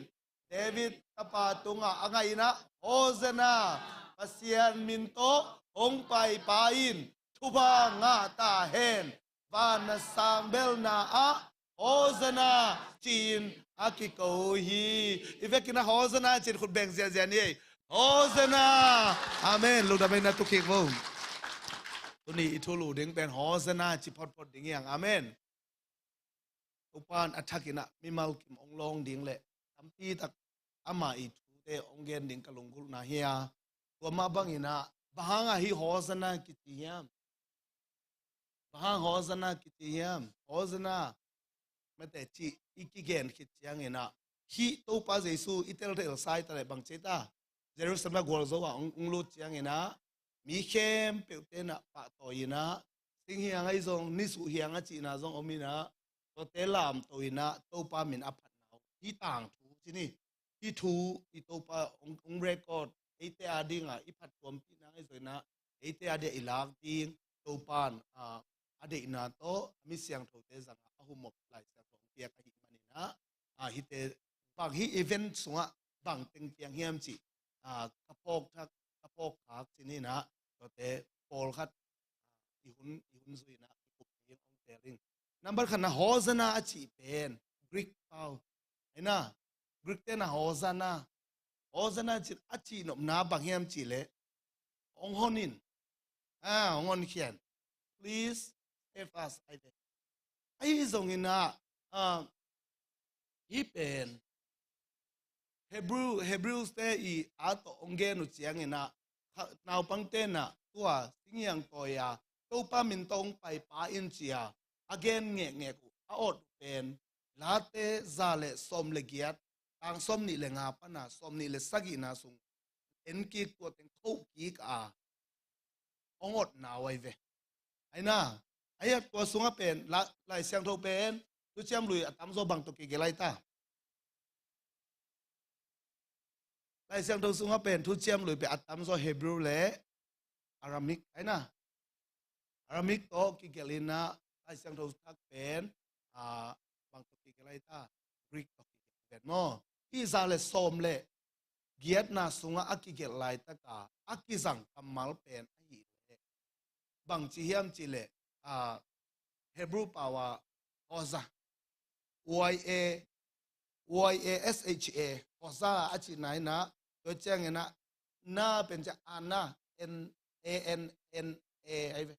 David tapa tungah a ngaihna, "Hosanna, Pasian min tawh hong paipa in thupha ngah ta hen, van a sangbelna ah Hosanna," ci-in a kiko hi. I vekin a Hosanna ci-in khut beng ziahziah ni ei. Hosanna! Amen. Lungdam ei, na tukhik vo. Tuni i thulu ding pen Hosanna ci photphot ding hi hang. Amen. Topa in a thakin ah mimal kim hong lawng ding le tampi tak ama i thute hong gen ding ka lunggulhna hi a. Tua mah bangin ah, bang hang a hih Hosanna kici hiam? Bang hang Hosanna kici hiam? Hosanna mate cih i kigen khit ciangin ah, hih Topa Jesu i teltel sa i ta le bang ci ta? Jerusalem a gualzo ah hong, hong lut ciangin ah, mi khempeuhte in ah pahtawi in ah, singhiang ahi zong, nisuh hiang a cihna zong om in ah, tuate lamto in ah Topa min a phatna uh, hih tangthu ci ni. Hih thu i Topa hong, hong record, eite a ding a i phattuampihna ahi zong in ah, eite a ding a i lak ding Topa in, ah, a deihna tawh a mi siangthote zang a a humop Lai Siangtho hong piak ahih manin ah, ah, hihte bang hih event sungah bang teng piang hiam cih, ah, ka phawk thak, ka phawk khak ci ni in ah, tuate pawlkhat, ah, i hun, i hun zui in ah i kup ding hong teel ing. Number khatna, Hosanna a cih pen Greek pau. Ahi na, Greek te in ah Hosanna, Hosanna cih a cihnopna bang hiam cih leh, "Hong hon in, ah, hong honkhia in, please save us," ahi ve. Ahi zongin ah, ah, hih pen Hebrew, Hebrews te i a tawh hong gen uh ciangin ah, kha-, naupangte in ah tua singhiang tawi a Topa min tawh hong paipa in ci a a gen ngekngek uh a awt uh pen Late za le sawm le giat, tang sawm nih le nga pan a sawm nih le sagihna sung en kik, tua teng khoh kik a hong awtna uh ahi ve. Ahi na, ahi a, tua sungah pen, la-, Lai Siangtho pen, Thuciam Lui a tamzaw bang tawh kigelh lai ta? Lai Siangtho sungah pen Thuciam Lui pen a tamzaw Hebrew le Aramaic, ahi na. Aramaic tawh kigelh in ah, Lai Siangtho Thak pen, ah, bang tawh kigelh lai ta? Greek tawh kigelh ven maw. Hih za le sawm le giatna sungah a kigelh laitak a a kizang kammal pen ahih leh, bang ci hiam cih leh, ah, Hebrew pau a hoza, Y A, Y A S H A, hoza a cihna in ah, tua ciangin ah, na pen ciang, anna, N, A N N A, ahi ve.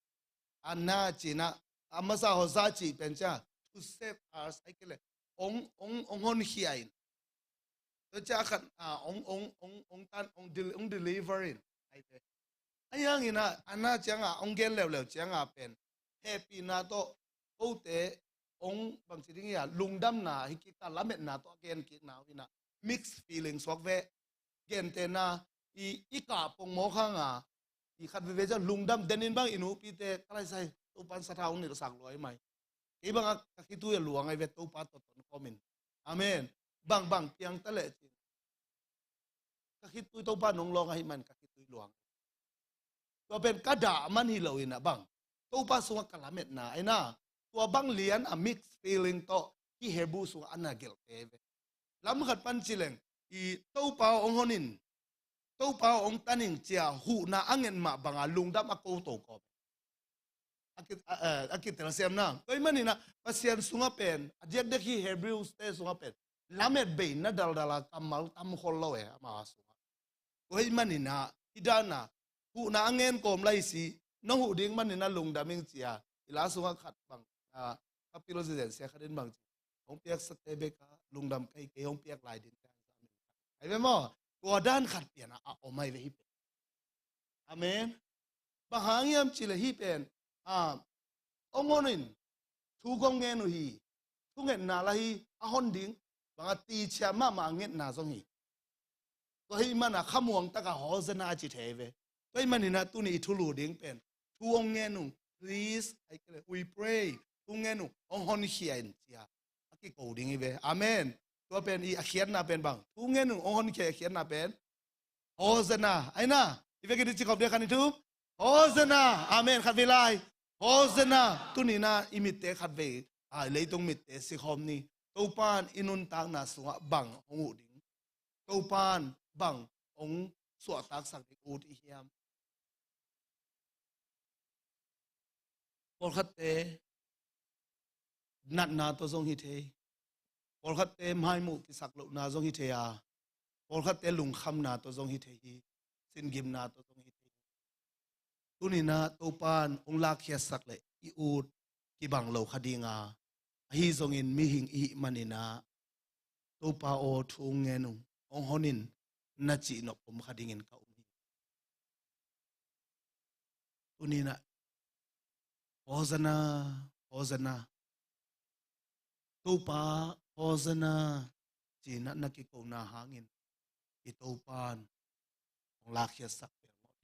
Anna cihna, a masa hoza cih pen ciang, to save us, ahih kei leh hong, hong, hong honkhia in. Tua ciang a khat, ah, hong, hong, hong, hong tan, hong del-, hong deliver in, ahi ve. Ahi hangin ah, anna ciang a hong gen leuleu ciang a pen hehpihna tawh, kote hong bangci ding hia, lungdamna hi kik ta, lametna tawh a gen kikna uh in ah, mixed feelings suak ve. Gentehna, i, i kah pongmawk hang a, i khat veve ciang lungdam, den in bang i nupite, ka lai sai, Topa in sathau hong nilhsak lua hi mai. Kei bang a ka khitui a luang ahi ve, Topa tawh tonkhawm in. Amen. Bang bang piang ta leh cin, ka khitui Topa in hong lawng ahih man ka khitui luang. Tua pen ka dah man hi lo in ah bang, Topa sungah ka lametna, ahi na, tua bang lian a mixed feeling tawh hih Hebrew sungah a na gelhte ve. Lam khat pan ci leng, i Topa aw hong hon in, Topa aw hong tan in ci a huhna a nget mah bang a lungdam a koto kawm. a ki, a, a, a kitelsiamna. Tua ahih manin ah Pasian sungah pen, a diakdiak hi Hebrews te sungah pen, lamet bei na daldal a kammal tam khol lo e, ama sungah. Tua ahih manin ah, hih dan a, huhna a ngen kawm lai si, nong huh ding manin ah lungdam ing ci a, i la sungah khat bang, a, ka pil zizen sia khat in bang ci. Hong piaksate bek a lungdam ka hi kei, hong piak lai ding te. Ai ve maw, tua dan khat pian a, a om ai ve hih pen. Amen. Bang hang hiam cih leh hih pen, a, hong hon in, thu kong ngen uh hi, thungetna la hi, a hon ding, bang a, ticih mahmah a ngetna zong hi. Tua ahih manin ah khamuang tak a Hosanna ci thei ve. Tua ahih manin ah tuni i thulu ding pen, thu hong ngen ung, please, ai kei leh, we pray, thu ngen ung, hong honkhia in ci a, a kiko ding hi ve. Amen. Tua pen i a khiatna pen bang, thu ngen ung, hong honkhia, a khiatna pen Hosanna. Ai na, i vekin i ci khop dia khan i thum. Hosanna. Amen. Khat vei lai. Hosanna. Tuni in ah i mitte khat vei, a, leitung mitte sikhawm ni. Topa'n i nuntakna sungah bang hong huh ding, Topa'n bang hong suahtaksak ding ut i hiam? Pawlkhatte natna tawh zong hi thei. Pawlkhatte maimuh kisak lohna zong hi thei a, pawlkhatte lungkhamna tawh zong hi thei hi. Singimna tawh zong hi thei hi. Tuni in ah Topa'n hong lakkhiatsak leh i ut kibang lo kha ding a, ahi zongin mihing i hih manin ah, Topa aw, thu hong ngen ung, hong hon in, na cih nop om kha dingin ka um hi. Tuni in ah, Hosanna, Hosanna. Topa, Hosanna, ci-in ah na kikona hangin, i Topa'n hong lakkhiatsak pen maw.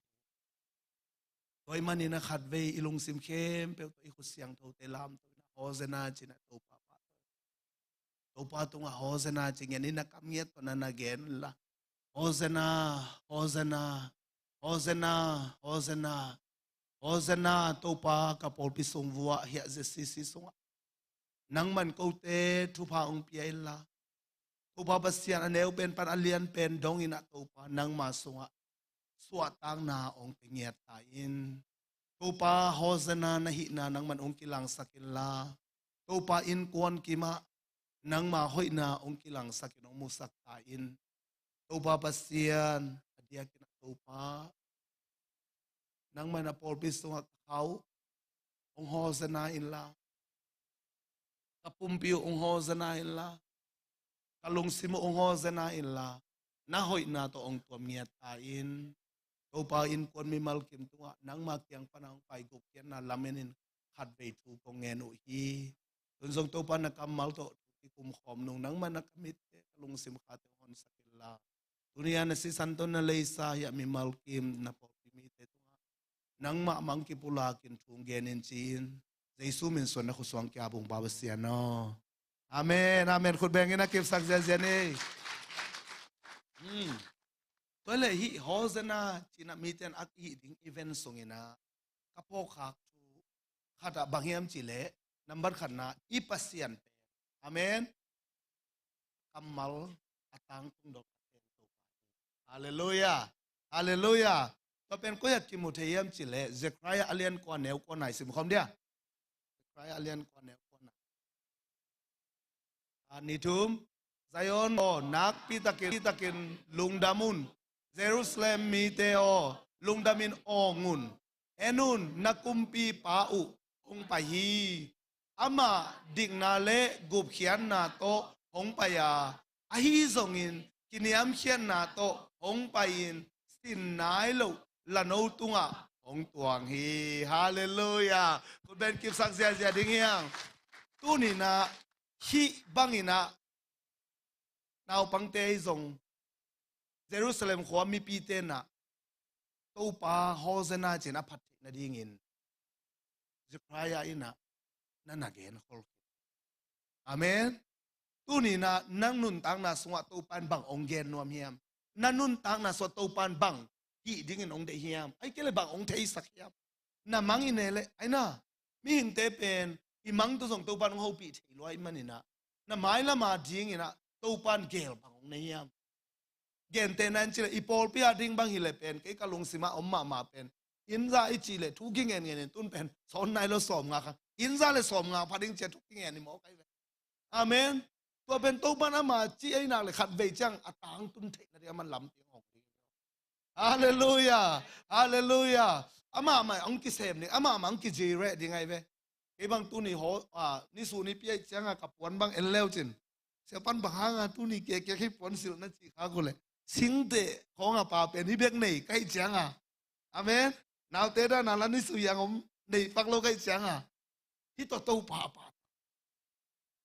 Tua ahih manin ah khat vei i lungsim khempeuh tawh, i khut siangthote lamto in ah, Hosanna ci-in ah Topa pahtawi. Topa tungah Hosanna ci ngen in, na kam ngiat tawh na na gen la. Hosanna, Hosanna, Hosanna, Hosanna. Hosanna, Topa, ka pawlpi sung vuah hiah Z C C sungah nangman kote thupha hong pia inla, Topa Pasian, a neu pen pan a lian pen dongin ah Topa, nangma sungah suahtakna hong pia ngiat ta in. Topa, Hosanna na hihna nangman hong kilangsak inla, Topa, innkuan kimah nangma hoihna hong kilangsak in, hong musak ta in. Topa Pasian, a diakin ah Topa, nangman a pawlpi sungah ka khau hong Hosanna inla, ka pumpi uh hong Hosanna inla, ka lungsim uh hong Hosanna inla, na hoihna tawh hong tuam ngiat ta in. Topa, innkuan mimal kim tungah nangma kiang pan a hong pai gupkhiatna lamen in khat vei thu kong ngen uh hi. Tun zong Topa, na kammal tawh thu kikum khawm nung, nangman ah ka mitte, ka lungsim khate hong honsak inla, tuni a na sisan tawh na leisa hiah mimal kim, na pawlpi mite tungah nangmah mang kipulakin thu hong gen in ci-in, Jesu min suang na khut suang kia bung baba sian aw. Amen, amen. Khut beng in a kipsak ziazia ni. Hmm. Tua leh hih Hosanna ci-in ah mite in a kihih ding event sungin ah ka phawkkhak thu khat ah bang hiam cih leh, nambat khatna, i Pasian pen, amen, kammal a tangtung dong a teng Topa hi. Halleluiah. Halleluiah. Tua pen koi ah kimu thei hiam cih leh, Zechariah a lian kua, neu kua na i sim khawm dia. Zechariah a lian kua, neu kua na. A, ni thum. Zion aw, nakpi takin, takin lungdam un. Jerusalem mite aw, lungdamin awng un. En un, na kumpipa uh hong pai hi. Amah dikna le gupkhiatna tawh hong pai a, ahi zongin kiniamkhiatna tawh hong pai-in, sin nai loh lano tungah hong tuang hi. Halleluiah. Khut beng kipsak ziazia ding hiang. Tuni-in ah hih bangin ah naupangte ahi zong, Jerusalem khua mipite in ah Topa Hosanna ci-in a phat theih nadingin Zechariah in ah na na gen khol khin. Amen. Tuni-in ah na nuntakna sungah Topa in bang hong gen nuam hiam? Na nuntakna sungah Topa in bang hih dingin hong deih hiam? Ahih kei leh bang hong theisak hiam? Na mang i neih leh, ai na, mihingte pen i mang tawh zong Topa in hong hopih thei lua ahih manin ah, na mailam a dingin ah Topa in geel bang hong nei hiam? Gentehna in cih leh, i pawlpi a ding bang hi leh pen, kei ka lungsim ah om mahmah pen, Inza i cih leh thu kingen ngen in tun pen sawn nai lo sawm nga kha. Inza le sawm nga pha ding cia thu kingen i mawk ai ve. Amen. Tua pen Topan ama ci ei nak le khat vei ciang a tangtun theihna ding a man lampi hong ding. Halleluia. Halleluia. Amah mah hong kisem ding, amah mah hong kijireh ding ai ve. Kei bang tuni haw, a, nisu nipi ai cianga ka puan bang en leu cin. Siapan bang hanga tuni keke khi puan silh na ci kha ku le. Singte khawng a pa pen hi bek nei kai cianga. Amen. Naute dan a la nisu yang om nei pak lo kai cianga. Hi to to pa pa.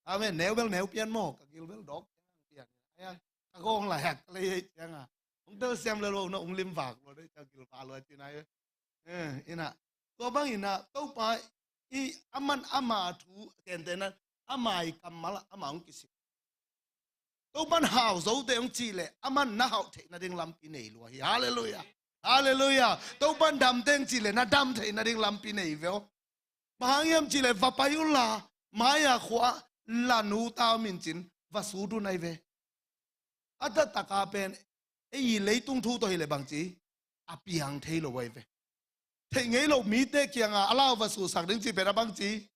Amen. Neu bel neu pian maw, ka gil bel dawk pian. Ai, ai. Ka gawng lai hak ka lei hei cianga. Hong tel siam le lo na hong lim vak lo dei ka gil vak lo ci nai. Eh, ina. Tua bang ina, Topa i aman ama thu tenten na, ama i kammal ama hong kisik. Topan hau zote hong cih leh, aman na hauh theihna ding lampi nei lua hi. Halleluia. Halleluia. Topan damte hong cih leh, na dam theihna ding lampi nei veo. Bang hang hiam cih leh va pai unla, mai-a khua-ah la nu ta om in cin va sut un ai ve. A taktak a pen ei i leitung thu tawh hileh bangci a piang thei lo ai ve. Theih ngei lo mite kianga a lau va susak ding cih pen a bangci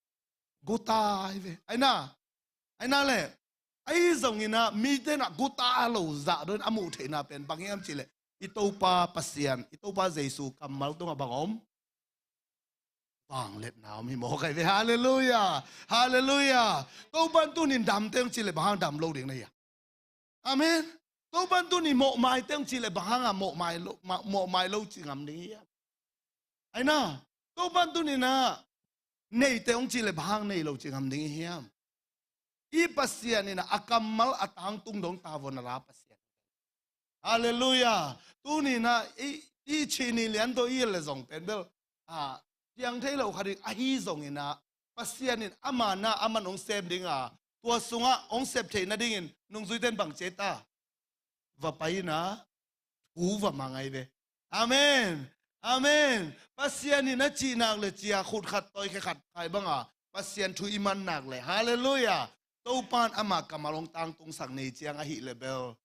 guta ai ve. Aina, aina le ahi zongin ah mite na guta lo zah dawin a muh theihna pen bang hiam cih leh i Topa Pasian, i Topa Jesu kammal tungah bang om? Vangliatna om hi mawk ai ve. Halleluia. Halleluia. Topan tunin damte hong cih leh bang hang dam lo ding na hia? Amen. Topan tunin mawhmaite hong cih leh bang hanga mawhmai lo, ma-, mawhmai lo ci ngam ding hia? Aina, Topan tunin ah neite hong cih leh bang hang nei lo ci ngam ding hiam? I Pasian in ah a kammal a tangtung dong tavon a la Pasian. Halleluia. Tunin ah i, i cih ni lian tawh i le zong pen bel, a, piang thei lo kha ding ahi zongin ah Pasian in ama na aman hong sem dinga, tua sungah hong sep theihna dingin nungzuite in bang ci ta? Va pai ina thu va mang ai ve. Amen. Amen. Pasian in a cih nak le cia khut khat tawi khe khat khai banga Pasian thu i man nak le. Halleluia. Topan ama kammal hong tangtungsak nei ciang ahi le bel.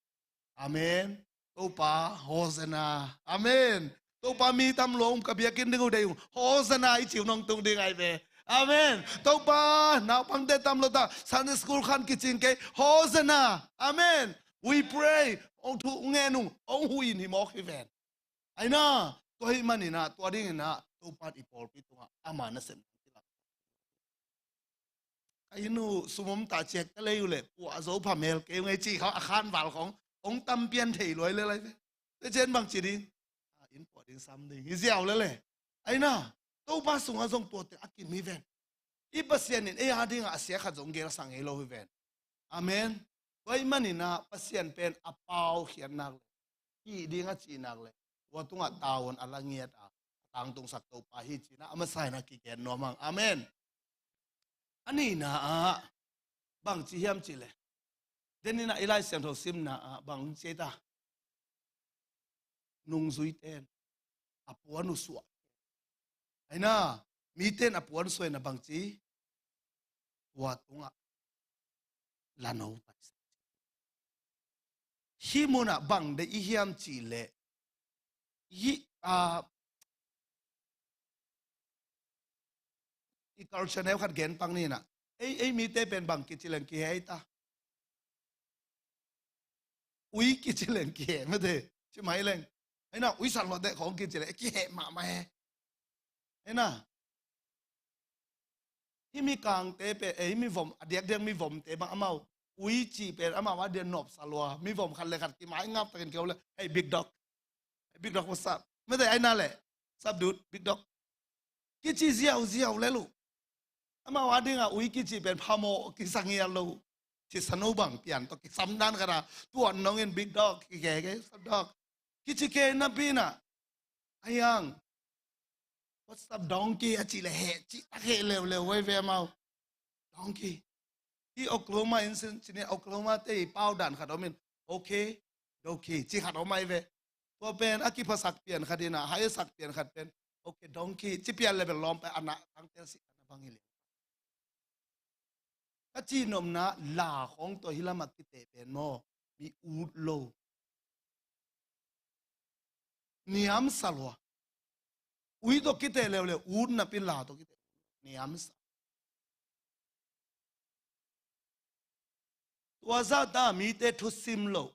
Amen. Topa, Hosanna. Amen. Topa mi tam lo um ka biakinn ding uh dei ung. Hosanna i ci uh nong tung ding ai ve. Amen. Topa, naupangte tam lo ta Sunday school khan kicing kei. Hosanna. Amen. We pray. Hong thu ngen ung, hong hu in hi mawk hi ven. Aina, tua hi manin ah, tua dingin ah Topan i pawlpi tungah ama nasem ka inn uh sum om ta ciak ka lei uh leh puah zo phamel kei uh ngei cih kha a khan val khong hong tam pian thei luai le lai ve. Te cen bang ci ding? A, inn puah ding sam ding hi ziau le le. Aina, Topa sungah zong tuate a kim hi ven. I Pasian in ei a dingah a sia khat zong gelsang hi lo hi ven. Amen. Tua hi manin ah Pasian pen a pau khiat nak le, hih ding a cih nak le, tua tungah tavuan a la ngiat a, a tangtungsak Topa hi cih na a masa in a kigen nuam hang. Amen. A nihna ah bang ci hiam cih le, den in ah i Lai Siangtho simna ah bang ci ta? Nungzuite in a puan uh suah. Aina, mite in a puan suah in a bang ci? Tua tungah la no pai. Hih munah bang deih i hiam cih leh, hih, a, i culture neu khat gen pang ni na. Ei, ei mite pen bang kici leng kihei ta. Ui kici leng kihei mate. Ci mai leng. Aina, ui san lo te khong kici leng kihei mahmah he. Aina, hih mi kangte pen, eh, hih mi vom, a diakdiak mi vomte bang amau ui cih pen amau a diak nopsa lua. Mi vom khat le khat kimai ngap takin keu le, "Hey, big dog. Hey, big dog, what's up?" Mete aina le, "Sup, dude, big dog." Kici ziauziau le lu. Amau a dinga ui kici pen phamawh kisang hial lo. Ci sanu bang pian tawh kisam dan khat a, tuan nongin big dog kikeke, "Sup, dog?" Kici ke napi na. Ayang, "What's up, donkey?" a cih le heh cih tak heh leuleu veve amau. Donkey. Hih Oklahoma in sin cinin Oklahoma te i pau dan khat om in, "Okay, donkey," ci khat om ai ve. Tua pen a kiphasak pian khat in a, hai sak pian khat pen, "Okay, donkey," ci pian le bel lawm pai a na tangtel si a na bang hi le. Ka cihnopna la khawng tawh hih lamah kiteh pen maw, mi ut lo. Niamsa lua. Ui tawh kiteh leuleu, ut napi la tawh kiteh niamsa. Tua zahta mite thusim loh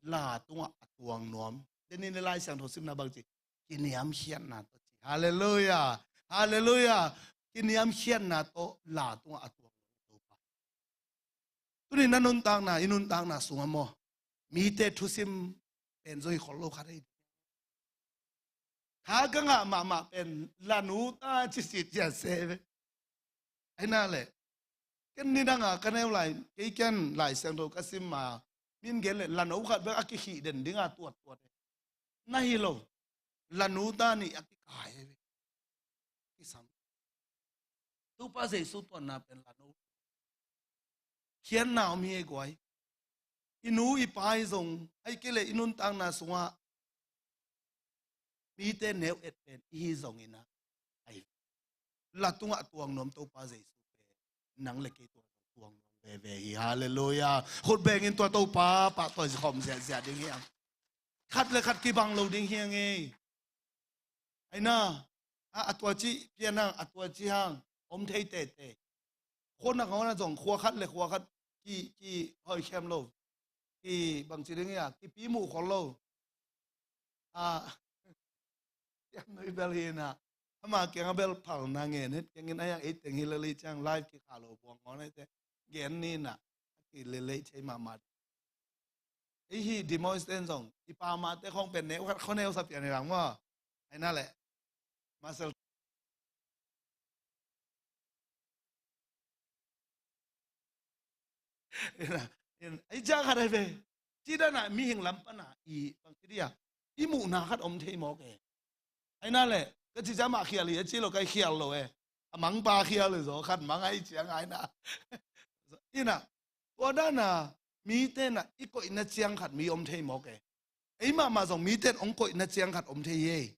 la tungah a tuang nuam. Denin le Lai Siangtho simna bang ci, kiniamkhiatna tawh ci. Halleluiah. Halleluiah. Kiniamkhiatna tawh la tungah a tuang nuam Topa. Tuni na nuntakna, i nuntakna sungah maw, mite thusim pen zong hi khol lo khat ei. Kha ka ngah mahmah pen lanu ta ci sit cia se ve. Aina le, ken ni danga ka neu lai, kei ken Lai Siangtho ka sim ma, min gen le lanu khat bek a kikhih den dinga tuattuat e. Na hi lo, lanu ta nih a kikai e ve. Kisam. Topa Jesu tuanna pen lanu khiatna om hi ei guai. I nu i pa i zong, ai kei le i nuntakna sungah mite neu et pen i hi zongin ah, ai, la tungah tuang nuam Topa Jesu pen nang le kei tua tuang nuam veve hi. Halleluiah. Khut bengin tua Topa pahtawi khawm ziahziah ding hi ang. Khat le khat kibang lo ding hi ang ei. Aina, a, a tua ci pian hang, a tua ci hang om thei tete. Khua nak hona zong khua khat le khua khat ki, ki hoikhem lo. Ki bangci ding ia, kipi muh khol lo. A, tiang noi bel hi na. Ama kiang a bel phal na ngen het kiangin a yang ei teng hi lali ciang live kikha lo buang ngon ei te. Gen ni na. Ki lelei thei mahmah. Ei hi Dimois ten zong i pa mate khong pen neu khat khoneu sa pian hi lang maw. Aina le. Masel. Ei cia khat ai ve. Ci dana mihing lam pana i bang ci dia. I muhna khat om thei mawk e. Aina le, ka ci cia mah khial hi a ci lo kai khial lo e. A mangpa khial hi zaw khat mang ai ciang aina. Ina, tua dana mite na i koihna ciang khat mi om thei mawk e. Ei mahmah zong mite ong koihna ciang khat om thei hi ei.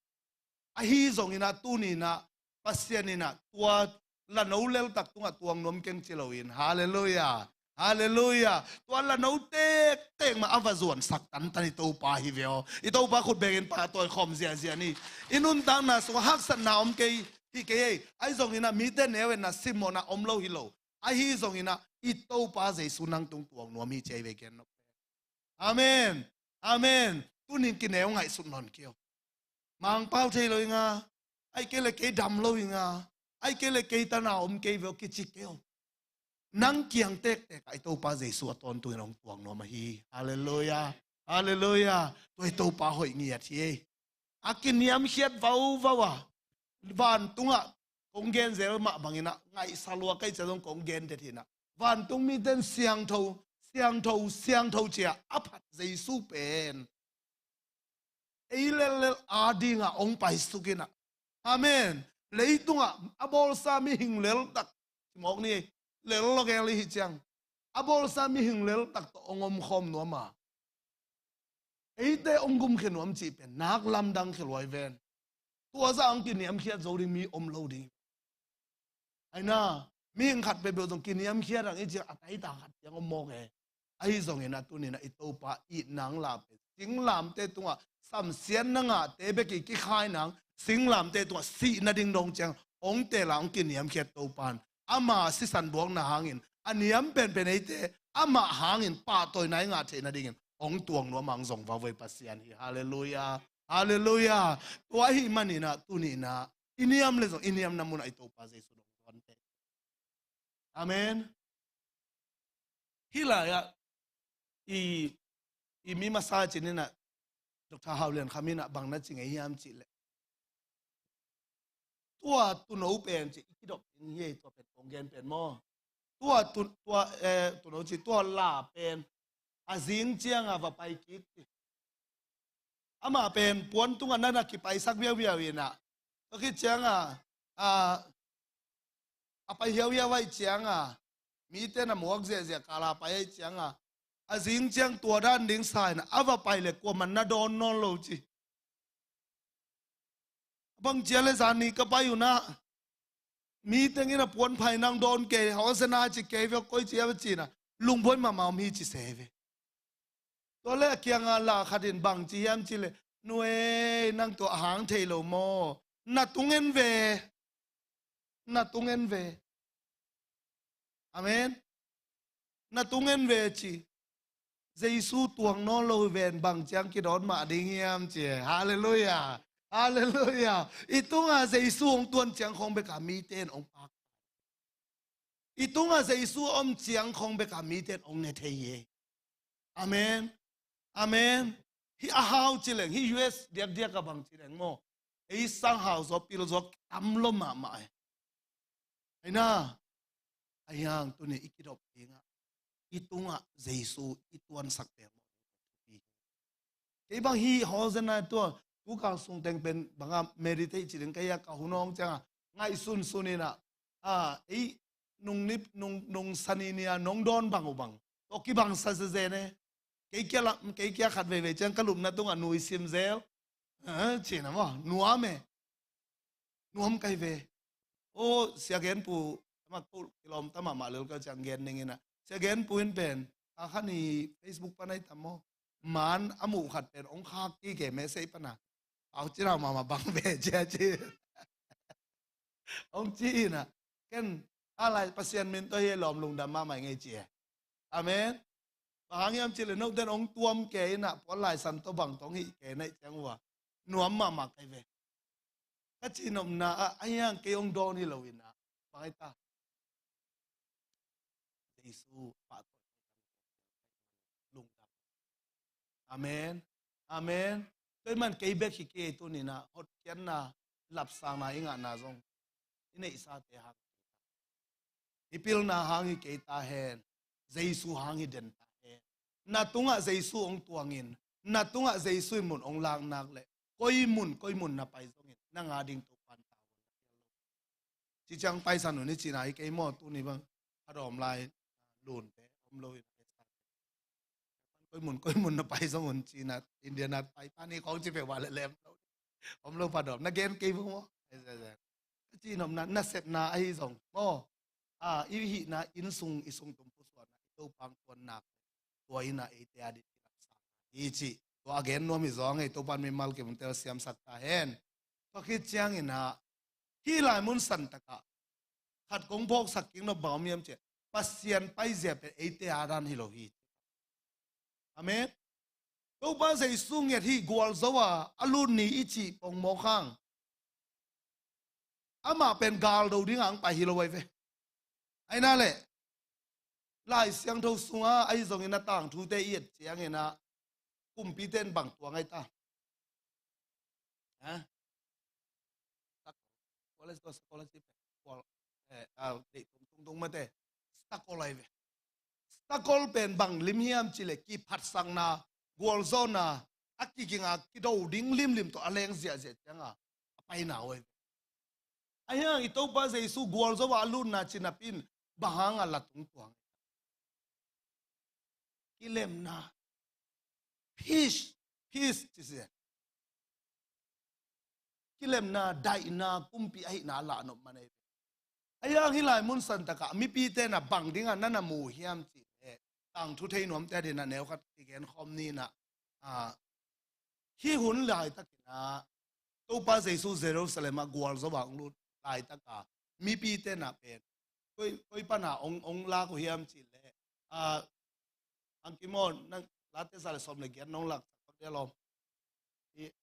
Ahi zongin ah tuni in ah Pasian in ah tua lano leltak tungah tuang nuam keng ci loin. Halleluiah. Halleluiah. Tua lano tektek mah a va zuansak tantan i Topa hi ve aw. I Topa khut bengin pahtawi khawm ziahziah ni. I nuntakna sungah haksatna om kei hi kei ei. Ahi zongin ah mite neu en na simmawhna om lo hi lo. Ahi zongin ah i Topa Jesu nang tung tuang nuam hi ci ei ve gen nop. Amen. Amen. Tunin kineu ngaihsut nawn kei aw. Mangpau thei lo inga, ai kei le kei dam lo inga, ai kei le kei tana om kei ve aw kici kei aw. Nang kiang tektek ah i Topa Jesu a tawntung in hong tuang nuam ahi. Halleluiah. Halleluiah. Tua i Topa hoih ngiat hi ei. A kiniamkhiat vauvau a, vantungah kong gen zel mah bangin ah ngaihsa lua kai cia zong kong gen det hi na. Vantung miten siangtho, siangtho, siangtho cia a phat Jesu pen ei lellel a dingah ong paisuk in ah. Amen. Leitungah a bawlsa mihing leltak, simawk ni, lel lo gel i hi ciang a bawlsa mihing leltak tawh ong omkhawm nuam a, eite ong gumkhia nuam cih pen nak lamdang khia luai ven. Tua zah ang kiniamkhiat zo ding mi om lo ding. Aina, mihing khat peuhpeuh zong kiniamkhiat ang i ciang a taita khat ciang om mawk e. Ahi zongin a tunin a i Topa itna ang la pen singlamte tungah samsiatna ngahte bek i kikhai nang, singlamte tungah sih nading dong ciang ong tela ong kiniamkhiat Topan ama sisan buakna hangin a niam penpen eite amah hangin pahtawina i ngah theih nadingin ong tuang nuam ang zong vavoi Pasian hi. Halleluiah. Halleluiah. Tua ahi manin ah tunin ah i niam le zong i niamna munah i Topa Jesu dong tuante. Amen. Hih lai-ah i, i mi masa cin inah Doctor Hau Lian Kham inah bang na ci ngei hiam cih leh, tua tuno pen ci i kidop ding hi ei, tua pen kong gen pen maw. Tua tu, tua, eh, tuno ci tua la pen a zing cianga va pai kik ci. Amah pen puan tungah nana kipaisak viauviau inah, tua khit cianga a, a pai hiauhiau aih cianga, mite na muak ziahziah kala pai aih cianga, a zing ciang tua dan ding sa inah a va pai le kuaman na dawn nawn lo ci. Bang cia le zan ni ka pai unah mi tengin a puan phai nang dawn kei, hawsena ci kei ve, koi cia ve cina lungbuai mahmah om hi ci se ve. Tua le a kianga la khat in bang ci hiam ci le, nuei nang tua a hang thei lo maw? Na tung en ve. Na tung en ve. Amen. Na tung en ve ci. Jesu tuang nawn lo hi ven bang ciang kidawn mah ding hiam ci. Halleluiah. Halleluiah. I tungah Jesu hong tuan ciang khong beka mite in hong pak. I tungah Jesu a om ciang khong beka mite in hong ne thei hi. Amen. Amen. Hih a hau ci leng, hih U S diakdiak a bang ci leng maw. Ei sang hau zaw, pil zaw, tam lo mahmah e. Aina, a hiang tuni i kidop dingah, i tungah Jesu i tuansak pek maw. Kei bang hi hawzen nai tua, tu kal sung teng pen banga meditate ci ding kei a ka hun awng cianga, ngaihsun sun inah, a, ei, nung nip, nung, nung sani nia nong dawn bang uh bang. Tua kibang sa zezen e. Kei kia la, kei kia khat veivei ciang ka lupna tungah nui sim zel. A, cina maw, nuam e. Nuam kai ve. O, sia gen pu, ama ko kilawm tama mah lel ka ciang gen ning inah. Sia gen pu in pen, a khan i Facebook pan ai tam maw. Man a muh khat pen, ong khak kike message pana. Pau ci lau mama bang ve cia ci. Ong ci inah. Ken, a lai Pasian min tawh hi lawm lungdam mahmah ngei ci e. Amen. Bang hang hiam ci le note den ong tuam ke inah, puan lai san tawh bang tawh ong hih ke naih ciang ua. Nuam mahmah kai ve. Ka ci nopna ah, a hiang kei ong dawn hi lo inah. Bang ai ta. Jesu pahtawi lungdam. Amen. Amen. Tua i man kei bek hi kei tuninah hotkhiatna, lapsangna i ngahna zong i neihsate hang, i pilna hang hi kei ta hen. Jesu hang hi den ta hen. Na tungah Jesu hong tuangin, na tungah Jesu in mun hong laknak le koi mun, koi mun na pai zongin na ngah ding Topan ta hun na pial lo. Ci ciang paisan un i cina hi kei maw, tuni bang a dawm lai lunte om lo in. Koi mun, koi mun na pai zong un cina India na pai pani kong ci peuh va le lem lo. Om lo pa dawm na gen kei vung maw. Ka ci nopna, na sepna ahi zong maw. A, i hihna inn sung, i sung tum pusuanna i Topa hong tuannak tua inah eite a dit i lapsang hi ci. Tua a gen nuam hi zong ei Topan mimal kim hong telsiamsak ta hen. Tua khit cianginah hih lai mun santakah khat kong phawksak kik nop bang om hiam ciah, Pasian paizia pen eite a dan hi lo hi. Amen. Topa Jesu nget hi gualzo a a lut ni i cih pongmawk hang. Amah pen galdo ding ang pai hi lo ai ve. Aina le Lai Siangtho sunga ahi zongin a tangthute i et ciangin a kumpite in bang tuang ai ta. Ha? Sakol, sakol, sakol, sakol, eh, ah, deih tung, tung, tung mate. Sakol ai ve. Sakol pen bang lim hiam cih leh kiphatsakna, gualzawhna, a kiginga kido ding limlim tawh a leng ziahziah cianga a paina uh ai ve. Ahi hang i Topa Jesu gualzo a a lutna ci napi in bang hanga la tung tuang? Kilemna. Peace. Peace ci si. Kilemna, daihna, kumpi ahihna a lahnop man ei. Ahi hang hih lai mun santakah mipite na bang dinga na na mu hiam cih leh, tangthu thei nuamte a dinah neu khat kigen khawm ni nah. Ah, hih hun laitakin ah Topa Jesu Jerusalem ah gualzo a hong lut laitaka mipite na pen koi, koi pana hong, hong lak uh hiam cih leh, ah, ang kimaw nang Late za le sawm le giat nong lak sak dia lawm. I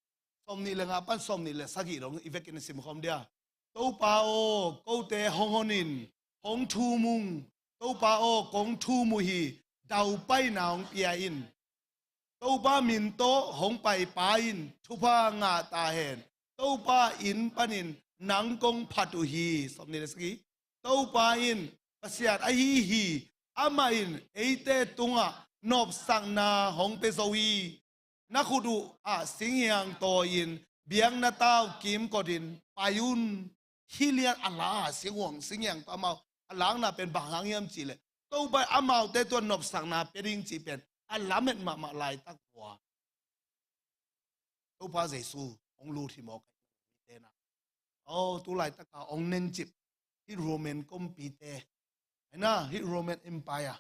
sawm nih le nga pan sawm nih le sagih dong i vekin i sim khawm dia. Topa aw, kote hong honin, hong thum ung. Topa aw, kong thum uh hi, daupaina hong pia in. Topa min tawh hong paipa in thupha ngah ta hen. Topa inn panin nang kong phat uh hi. Sawm nih le sagih. Topa in Pasian ahi hi. Amah in eite tungah nopsakna hong pia zo hi. Na khut uh ah singhiang tawi-in biakna tau kimkotin pai un. Hih lian a la a singhuang singhiang tawh amau a lakna pen bang hang hiam cih leh, Topa in amaute tungah nopsakna pia ding cih pen a lamet mahmah laitak uh a. Topa Jesu hong lut hi mawk a, mite na. Aw, tu laitaka hong nencip hih Roman kumpite, aina hih Roman Empire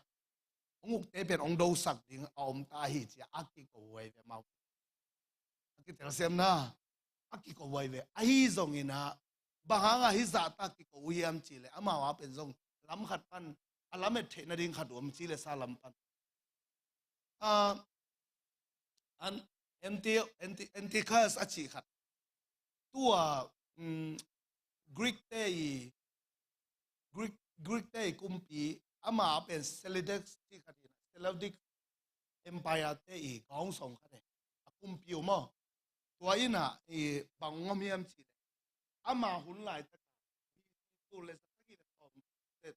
hong ukte pen hong dosak ding a om ta hi ci-a a kiko uh ai ve amau. A kitelsiamna. a kiko uh ahi ve. Ahi zongin ah, bang hangah hih zahta kiko uh hiam cih leh, amau a pen zong lam khat pan a lamet theih nading khat uh om cih leh sa lam pan. Ah, an, Anti-, Anti-, Antiochus a cih khat. Tua, um, Greek te i, Greek, Greek te i kumpi, ama a pen Seleucus cih khat hi na, Seleucus Empire te i gawng song khat hi. A kumpi uh maw. Tua in ah, i bang om hiam cih leh, ama hun laitak a, B C tul le za sagih le sawm, le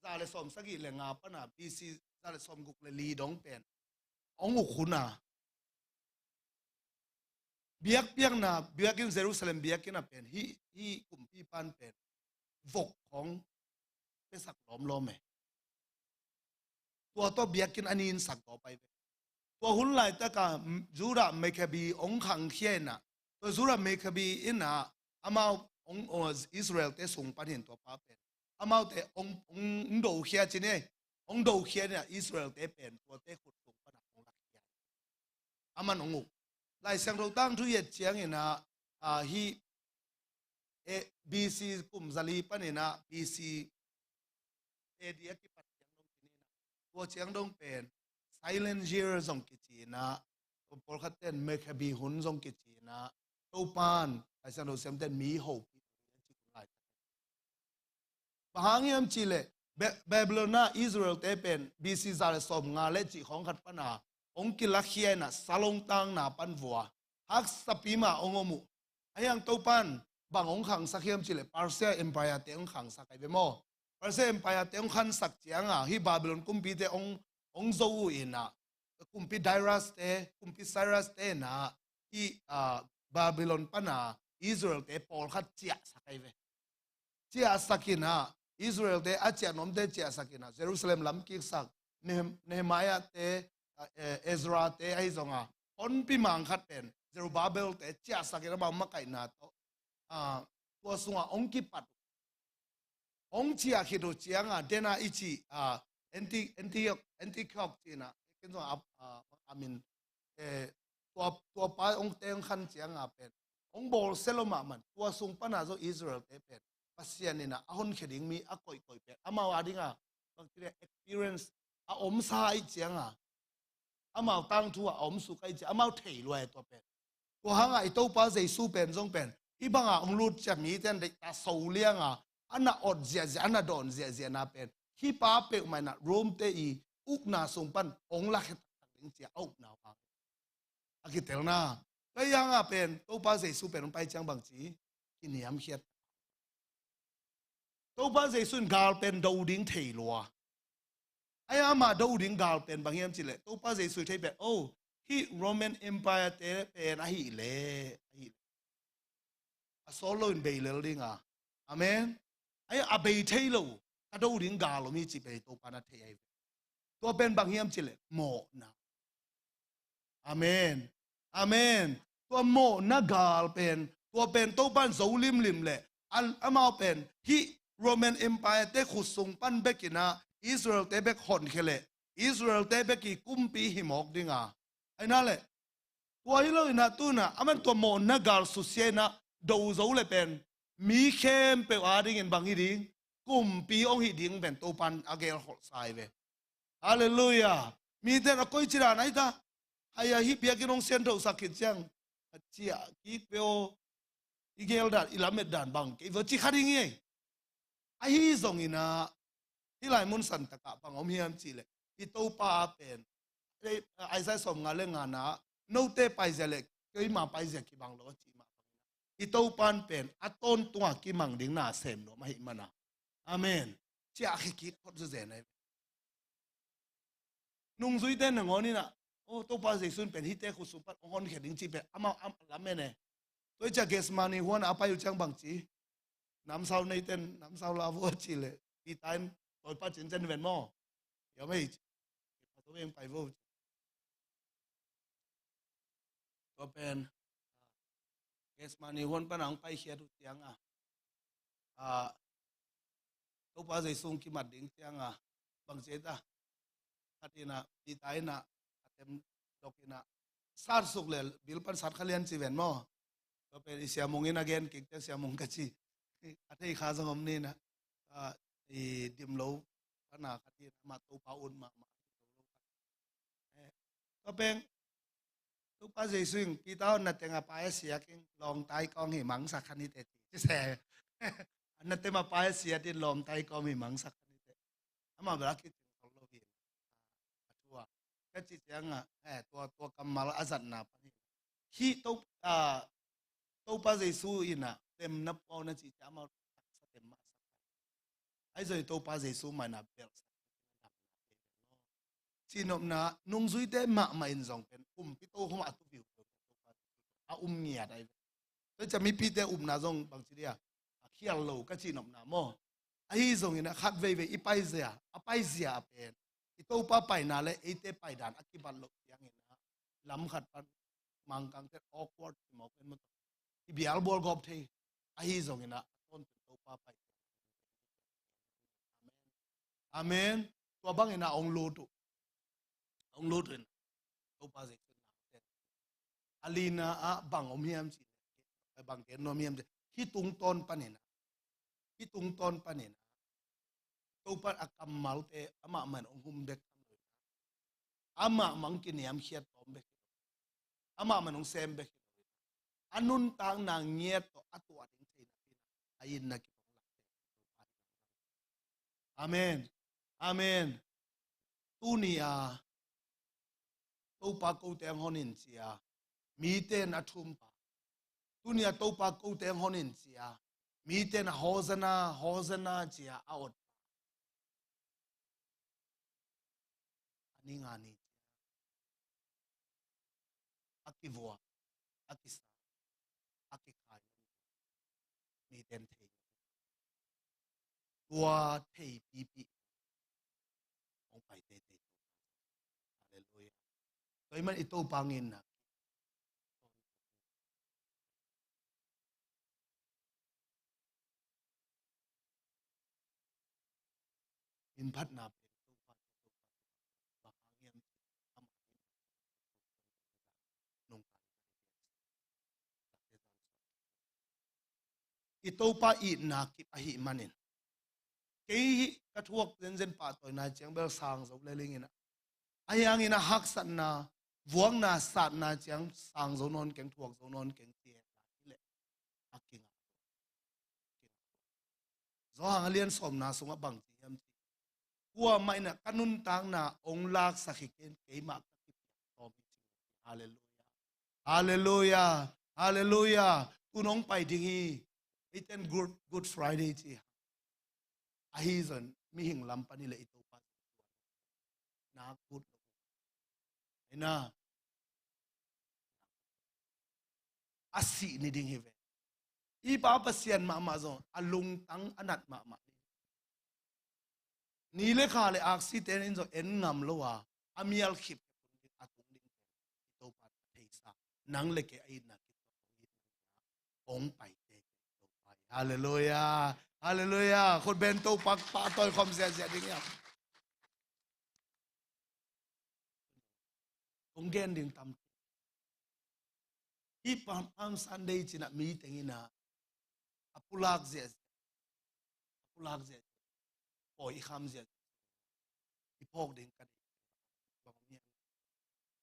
za le sawm sagih le nga pan a, B C za le sawm guk le li dong pen hong uk hun a, biakpiakna, biakinn, Jerusalem biakinn a pen, hih, hih kumpipa in pen vok hong piasak lawmlawm e. Tua tawh biakinn a ninsak tawh pai ve. Tua hun laitak a, mm, Judah Maccabee hong khangkhia in ah, tua Judah Maccabee in ah, amau hong, oh, Israel te sung pan hi in tua pa pen, amaute hong, hong, hong dokhia ci ni, hong dokhia in ah, Israel te pen tuate khut sung pan a hong lakhia. Aman hong uk. Lai Siangtho tangthu i et ciangin ah, ah, hih, eh, B C kum zali panin ah, B C A D a kipat ciang dong ci ni na. Tua ciang dong pen silent year zong kici in ah, pawlkhat ten Maccabee hun zong kici in ah, Topan, Lai Siangtho siam ten mi hopih a ci hun laitak. Bang hang hiam cih leh, Ba-, Babylon ah Israel te pen B C za le sawm nga le cih khawng khat pan a hong kilakhia in ah, salong tangna pan vua, haksapi mah hong om uh. Ahi hang Topan bang hong khangsak hiam cih leh, Persia Empire te hong khangsak ahi ve maw. Persia Empire te hong khansak ciang a, hih Babylon kumpite hong, hong zo uh in ah, kumpi Darius te, kumpi Cyrus te in ah, hih, ah, Babylon pan a Israel te pawlkhat ciahsak ahi ve. Ciahsak in ah, Israel te a ciah nuamte ciahsak in ah, Jerusalem lam kiksak, Nehem-, Nehemiah te, ah, eh, Ezra te ahi zong a, honpi mang khat pen Zerubbabel te ciahsak in ah, amau makaihna tawh, ah, tua sungah hong kipat, hong ciah khit uh ciang a, den a i cih, ah, Anti-, Antioch, Antioch ci in ah, ken zong a, ah, a min, eh, tua, tua pa hong teng khan ciang a pen hong bawlsia lo mahmah in, tua sung pan a zong Israel te pen Pasian in ah a honkhia ding mi a koihkoih pen, amau a ding a, bang ci leh, experience a omsa ahih ciang a, amau tangthu ah a omsuk ahih ciang amau thei lua e tua pen. Tua hang a i Topa Jesu pen zong pen, hih bang a hong lut ciang mite in deihtak so liang a, a na ot ziahziah, a na dawn ziahziahna pen, hih pa peuhmah in ah Rome te i ukna sung pan hong lakhia taktak ding ci a, a ukna uh hang a kitelna. Tua hang a pen Topa Jesu pen hong pai ciang bang ci, kiniamkhiat. Topa Jesu in gal pen do ding thei lua. Ahi hang ama do ding gal pen bang hiam cih leh, Topa Jesu i thei pen, oh, hih Roman Empire te pen ahih leh, ahih leh, a sawt lo in bei lel ding a. Amen. Ahi hang a bei thei lo, ka do ding gal om hi cih pen Topa in a thei ahi ve. Tua pen bang hiam cih leh, mawhna. Amen. Amen. Tua mawhna gal pen, tua pen Topa in zo limlim leh, a, amau pen hih Roman Empire te khut sung pan bek in ah Israel te bek honkhia leh, Israel te bek i kumpi hi mawk ding a. Ahi na leh, tua hi lo in ah tu in ah, aman tua mawhna gal susia in ah do zo leh pen, mi khempeuh a dingin bang hi ding, kumpi hong hi ding pen Topa in a gelkholhsa ahi ve. Halleluiah. Mite in a koici dan ahi ta, hai a hih biakinn hong siangthosak khit ciang, a ciah kik ve aw, i gel dan, i lamet dan bang kei ve aw ci kha ding hi. Ahi zongin ah, hih lai mun santak ah bang om hiam cih leh, i Topa pen, Isaiah sawmnga le nga na, note paizia leh keima paizia kibang lo a cih mah bangin ah, i Topa in pen a tawntung a kimang ding na sem nuam ahih man a. Amen. Ciah khia kik phot zawzen ahi. Nungzuite nangawn in ah, oh, Topa Jesu in pen hihte khut sung pan hong honkhia ding cih pen amau a lamen e. Tua hi ciah Gethsemane huan a pai uh ciang bang ci, namsau neite in namsau la vo cih leh, Peter in, Topa, cincin ven maw. Yom ei ci. Tua pen pai vo. Tua pen Gethsemane huan pan a hong paikhiat uh ciang a, ah, Topa Jesu hong kimat ding ciang a, bang ci ta, khat in ah, Peter in ah, a tem dok in ah, sat suk leh bil pan sat kha lian ci ven maw. Tua pen i Sia Mung in a gen kik teh, Sia Mung ka ci. A thei kha zong om ni na. A, i dim lo pana khat hi, amah Topa ut mahmah. Eh, tua pen Topa Jesu in Peter, na teng a pai a sia keng, lawngtai kong hi mangsak kha ni teh ci. Ci se. Na teng a pai a sia din lawngtai kong hi mangsak kha ni teh. Amah bel a kicing tol lo hi. A thu a ka ci ciang a, eh, tua, tua kammal a zatna pan hi. Hih To, ah, Topa Jesu in a temna pau na ci ciang amah taksa tem mah sak. Ahi zong Topa Jesu mai na belh sak. Cihnopna nungzuite mahmah in zong pen kumpi to hong a tu viu a um ngiat ahi ve. Tua ciang mipite upna zong bangci dia a khial lo ka cihnopna maw? Ahi zongin a khat veivei i paizia, a paizia a pen i Topa paina le eite paidan a kibat loh ciangin a lam khat pan mangkang tet awkward kimawk pen maw, i bial bual gawp thei. Ahi zongin a tawntung Topa pai. Amen. Amen. Tua bangin a ong lut uh. Ong lut uh in Topa Jesu in a lina ah bang om hiam ci, bang gen nuam hiam ci, hih tungtawn panin a, hih tungtawn panin a Topa a kammalte amah man ong hum bek tham lo in a, amah man kiniamkhiat tawm bek hi lo, amah man ong sem bek hi lo in a, a nuntakna ngiat tawh a tuah ding theihna pi in a, a itna kipawng lak te. Amen. Amen. Tuni a Topa kote ang hon in cia mite na thumpa. Tuni a Topa kote ang hon in cia mite na Hosanna, Hosanna cia a otpa. A ning a ni cia a kivua, a kisa, a kikhai. Miten thei. Tua thei pipi. Hong pai teitei. Halleluia. Tua i man i Topa ngin na. Min phatna pen Topa, Topa, Topa, bang hang hiam ci, amah in nungkal i Topa itna kip ahih manin. Kei hih ka thuak zenzen pahtawina ciang bel sang zo le ling in a, ahi hangin a haksatna, vuakna, satna ciang sang zo nawn keng, thuak zo nawn keng ci hen la hi leh a kingah. Johan a lian sawmna sungah bang ci hiam ci, kuamah in a ka nuntakna ong laksak hi kei in, keimah ka kipiak tawm hi ci. Halleluia. Halleluia. Halleluia. Tun ong pai ding hi. Eiten Good, Good Friday ci. Ahi zong mihing lam pan i leh i Topa nak gut lo. Ina a sih ni ding hi ve. I Pa Pasian mahmah zong a lungtang a nat mahmah ding. Ni le kha le aksite in zong en ngam lo a, a mial khip a tung ding. I Topa a theisa nang le kei a itna kip ong pai te. Halleluia. Halleluia. Khut beng Topa pahtawi khawm ziahziah ding hiam? Kong gen ding tam. Hih Palm, Palm Sunday ci-in a mi teng in a, a pulak ziahziah, a pulak ziahziah, pawi i kham ziahziah, i phawk ding ka deih. Bang om hiam?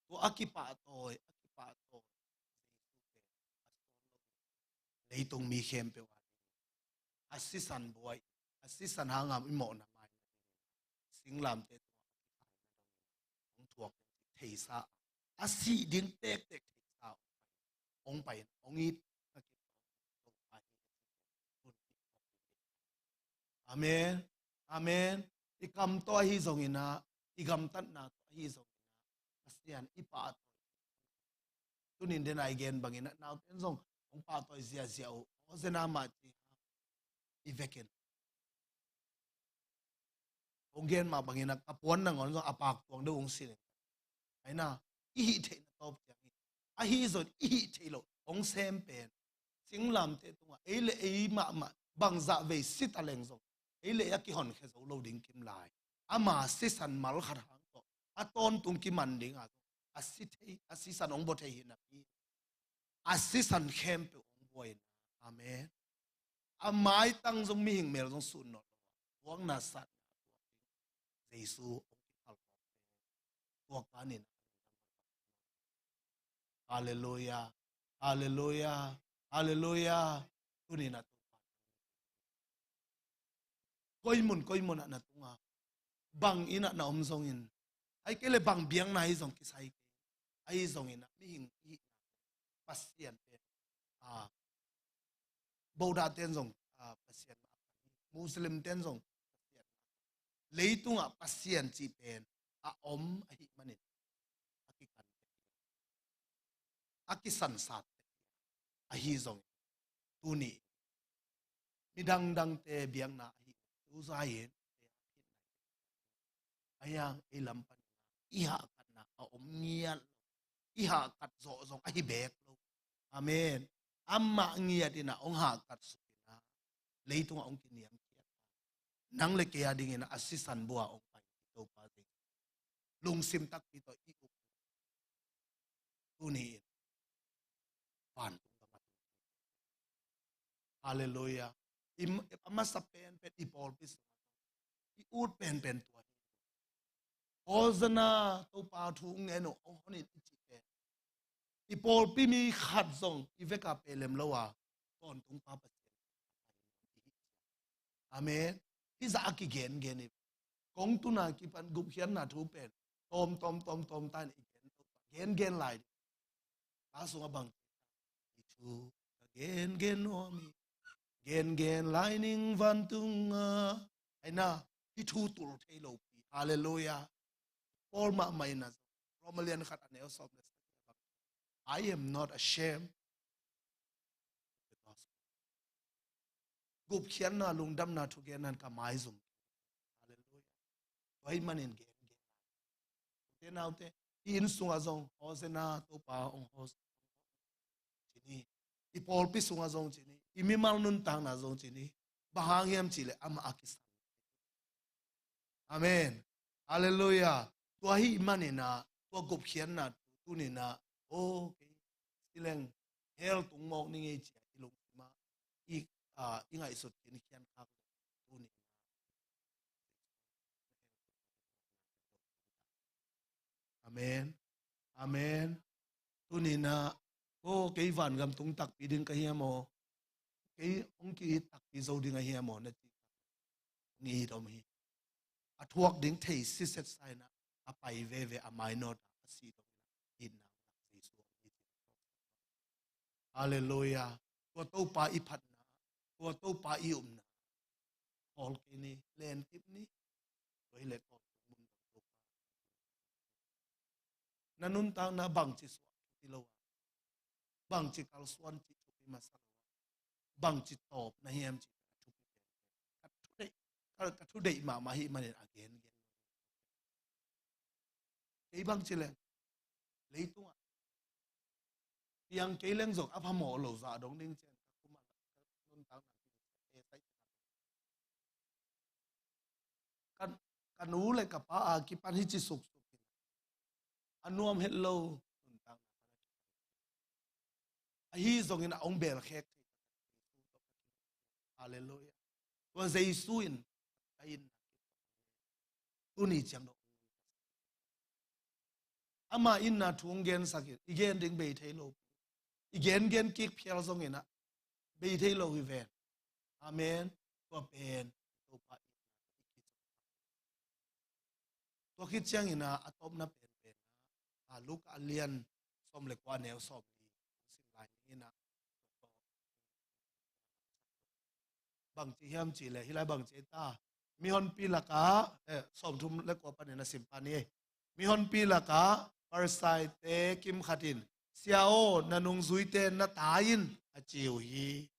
Tua a kipahtawi, a kipahtawi Jesu pen a suan lo, leitung mi khempeuh a ding a sisan buai, a sisan hanga i mawhna mai na ding, singlamteh tungah a kikhaina dongin hong thuak theisa, a sih ding tektek theisa hong pai, hong it. Amen. Amen. I kam tawh ahi zongin a, i gamtatna tawh ahi zongin a, Pasian i pahtawi. Tunin den a i gen bangin a, nauten zong hong pahtawi ziahziah uh. Hosanna mah ci, i vekin. Hong gen mah bangin a, ka puan nangawn zong a pak tuang deuh hong si leng. Aina, i hih theihna tawp ciang hi. Ahi zong i hih theih loh hong sem pen, singlamteh tungah ei le ei mahmah bangzah vei si ta leng zong, ei le ei a kihonkhia zo lo ding kim lai. Ama sisan mal khat hang tawh a tawntung kiman ding a, a si thei, a sisan hong bawl thei hi napi, a sisan khempeuh hong Amen. A maitang zong mihing mel zong sun nawn lo a, thuakna satna a thuak ding Jesu hong kiphal mawk pen tua kanin. Halleluia. Halleluia. Halleluia. Tunin a Topa, koi mun koi mun ah na tunga bang in ah na om zongin, ai kei le bang biakna hi zong kisai kei, ahi zongin ah mihing i hihna Pasian pen, a, Buddha ten zong, a, Pasian mah a pan hi, Muslim ten zong Pasian mah a pan hi. Leitungah Pasian cih pen a om ahih manin a kikan tek hi, a kisansat tek hi. Ahi zongin tuni midang dangte biakna ahi, tuzai in a yang ei lam pan i hahkatna a om ngiat lo, i hahkat zawh zong ahi beek lo. Amen. Amah ngiat in a hong hahkat suk in a leitungah hong kiniamkhiat a, nang le kei a dingin a sisan bua hong pai Topa Jesu lungsim takpi tawh i up. Tuni in vantung gam a tung. Halleluia. I, a masa penpen i pawlpi sungah i ut penpen tua hi. Hosanna, Topa thu ngen uh, hong honin i cih pen i pawlpi mi khat zong i veka pehlem lo a, tawntung pa Pasian. Amen. Hih zah a kigengen hi. Kong tuna kipan gupkhiatna thu pen tawm tawm tawm tawm ta in i gen to, gengen lai ding. Ka sungah bang, hih thu ka gengen nuam hi, gengen lai ning vantung a, aina, hih thu tul thei lo pi. Halleluia. Paul mahmah in a zong, Roma lian khat a neu sawm le sagih a bang, "I am not ashamed of the gospel." Gupkhiatna, lungdamna thugenna in ka maizum. Halleluia. Tua ahih manin gen, gen. Ute naute, i inn sungah zong Hosanna, Topa hong Hosanna ci ni. I pawlpi sungah zong ci ni. I mimal nuntakna zong ci ni. Bang hang hiam cih leh amah a kisan. Amen. Halleluia. Tua ahih manin a, tua gupkhiatna tunin a, okay, si leng hell tung mawk ning ei ci a i lungsim ah i, a, i ngaihsut khin khian khak leh, tunin a, amen. Amen. Tunin a, ko kei vangam tung takpi ding ka hiam aw? Kei hong ki-it takpi zo ding a hiam aw, na ci. Hong it om hi. A thuak ding thei siset sa in a, a pai veve a mainawt a, a sih dong in a, itna Jesu hong it hi. Halleluia. Tua Topa i phatna, tua Topa i upna, khawl kei ni, lenkip ni. Tua hi leh tawntung mun dong Topa. Na nuntakna bangci suak thupi lo a, bangci kalsuan cih thupi masa lo a, bangci tawp na hiam cih ka thupi pen, ka thudeih, ka, ka thudeih mahmah ahih manin a gengen. Kei bangci leng, leitungah piang kei leng zong a phamawh lo zah dong ding ciang ka kum a, ka nuntakna ding ciang e sai ka, ka nu le ka pa a kipan hici suksuk in a nuam het lo nuntakna pan a kipan. Ahi zongin a hong belkhek thei. Halleluia. Tua Jesu in ka itna, tuni ciang dong ama itna thu hong gensak in, i gen ding bei thei lo, i gengen kik phial zongin a bei thei lo hi ven. Amen. Tua pen Topa itna i kici. Tua khit ciangin a, a tawpna penpen a, a Luka a lian sawm le kua, neu sawm li hong sim lai ning in a, bangci hiam cih leh, hih lai bangci ta, mihonpi lakah, eh, sawmthum le kua panin a sim pan hi. Mihonpi lakah Pharisee-te kim khat in, "Sia aw, na nungzuite na tai in," a ci uh hi.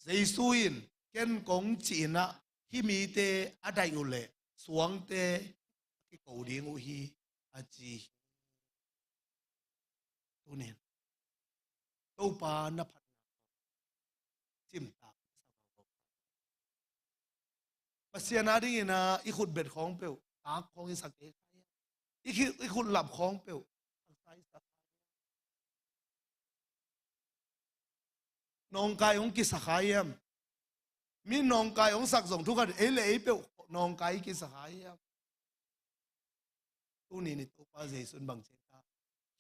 Jesu in, "Ken kong cih in ah, hih mite a daih uh leh suangte a kiko ding uh hi," a ci hi. Tunin Topa na phatna cimtak sa vang. Pasian a dingin a i khut bet khawng peuh tak khawng i sak kei kha hiam? I khi-, i khut lap khawng peuh tak sa i sak kha hiam? nawngkai hong kisa kha hiam? Mi nawngkai hong sak zong thu khat, ei le ei peuh nawngkai kisa kha hiam? Tuni in i Topa Jesu in bang ci ta?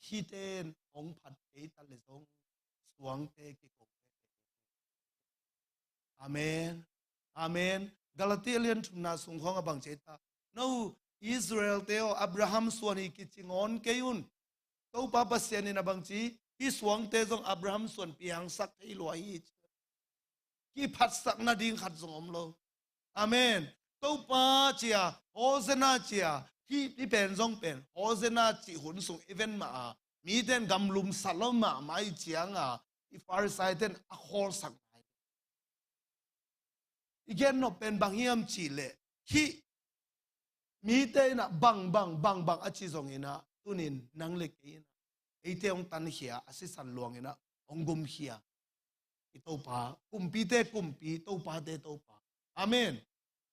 Hihte in hong phat kei ta le zong suangte kiko. Amen. Amen. Galati a lian thumna sung khawng a bang ci ta? No, Israel-te aw, Abraham suan hi kici ngawn kei un. Topa Pasian in a bang ci, hih suangte zong Abraham suan piangsak thei lua hi ci. Kiphatsak nading khat zong om lo. Amen. Topa ci a, Hosanna ci a, hih, hih pen zong pen Hosanna cih hun sung i ven mah a, mite in gamlum sa lo mahmah ahih ciang a, i Pharisai-te in a khawlsak nai. I gen nop pen bang hiam cih leh, hih mite in a bang bang bang bang a ci zongin a, tuni in nang le kei in a, eite hong tankhia, a sisan luangin a hong gumkhia i Topa, kumpite Kumpi, topate Topa. Amen.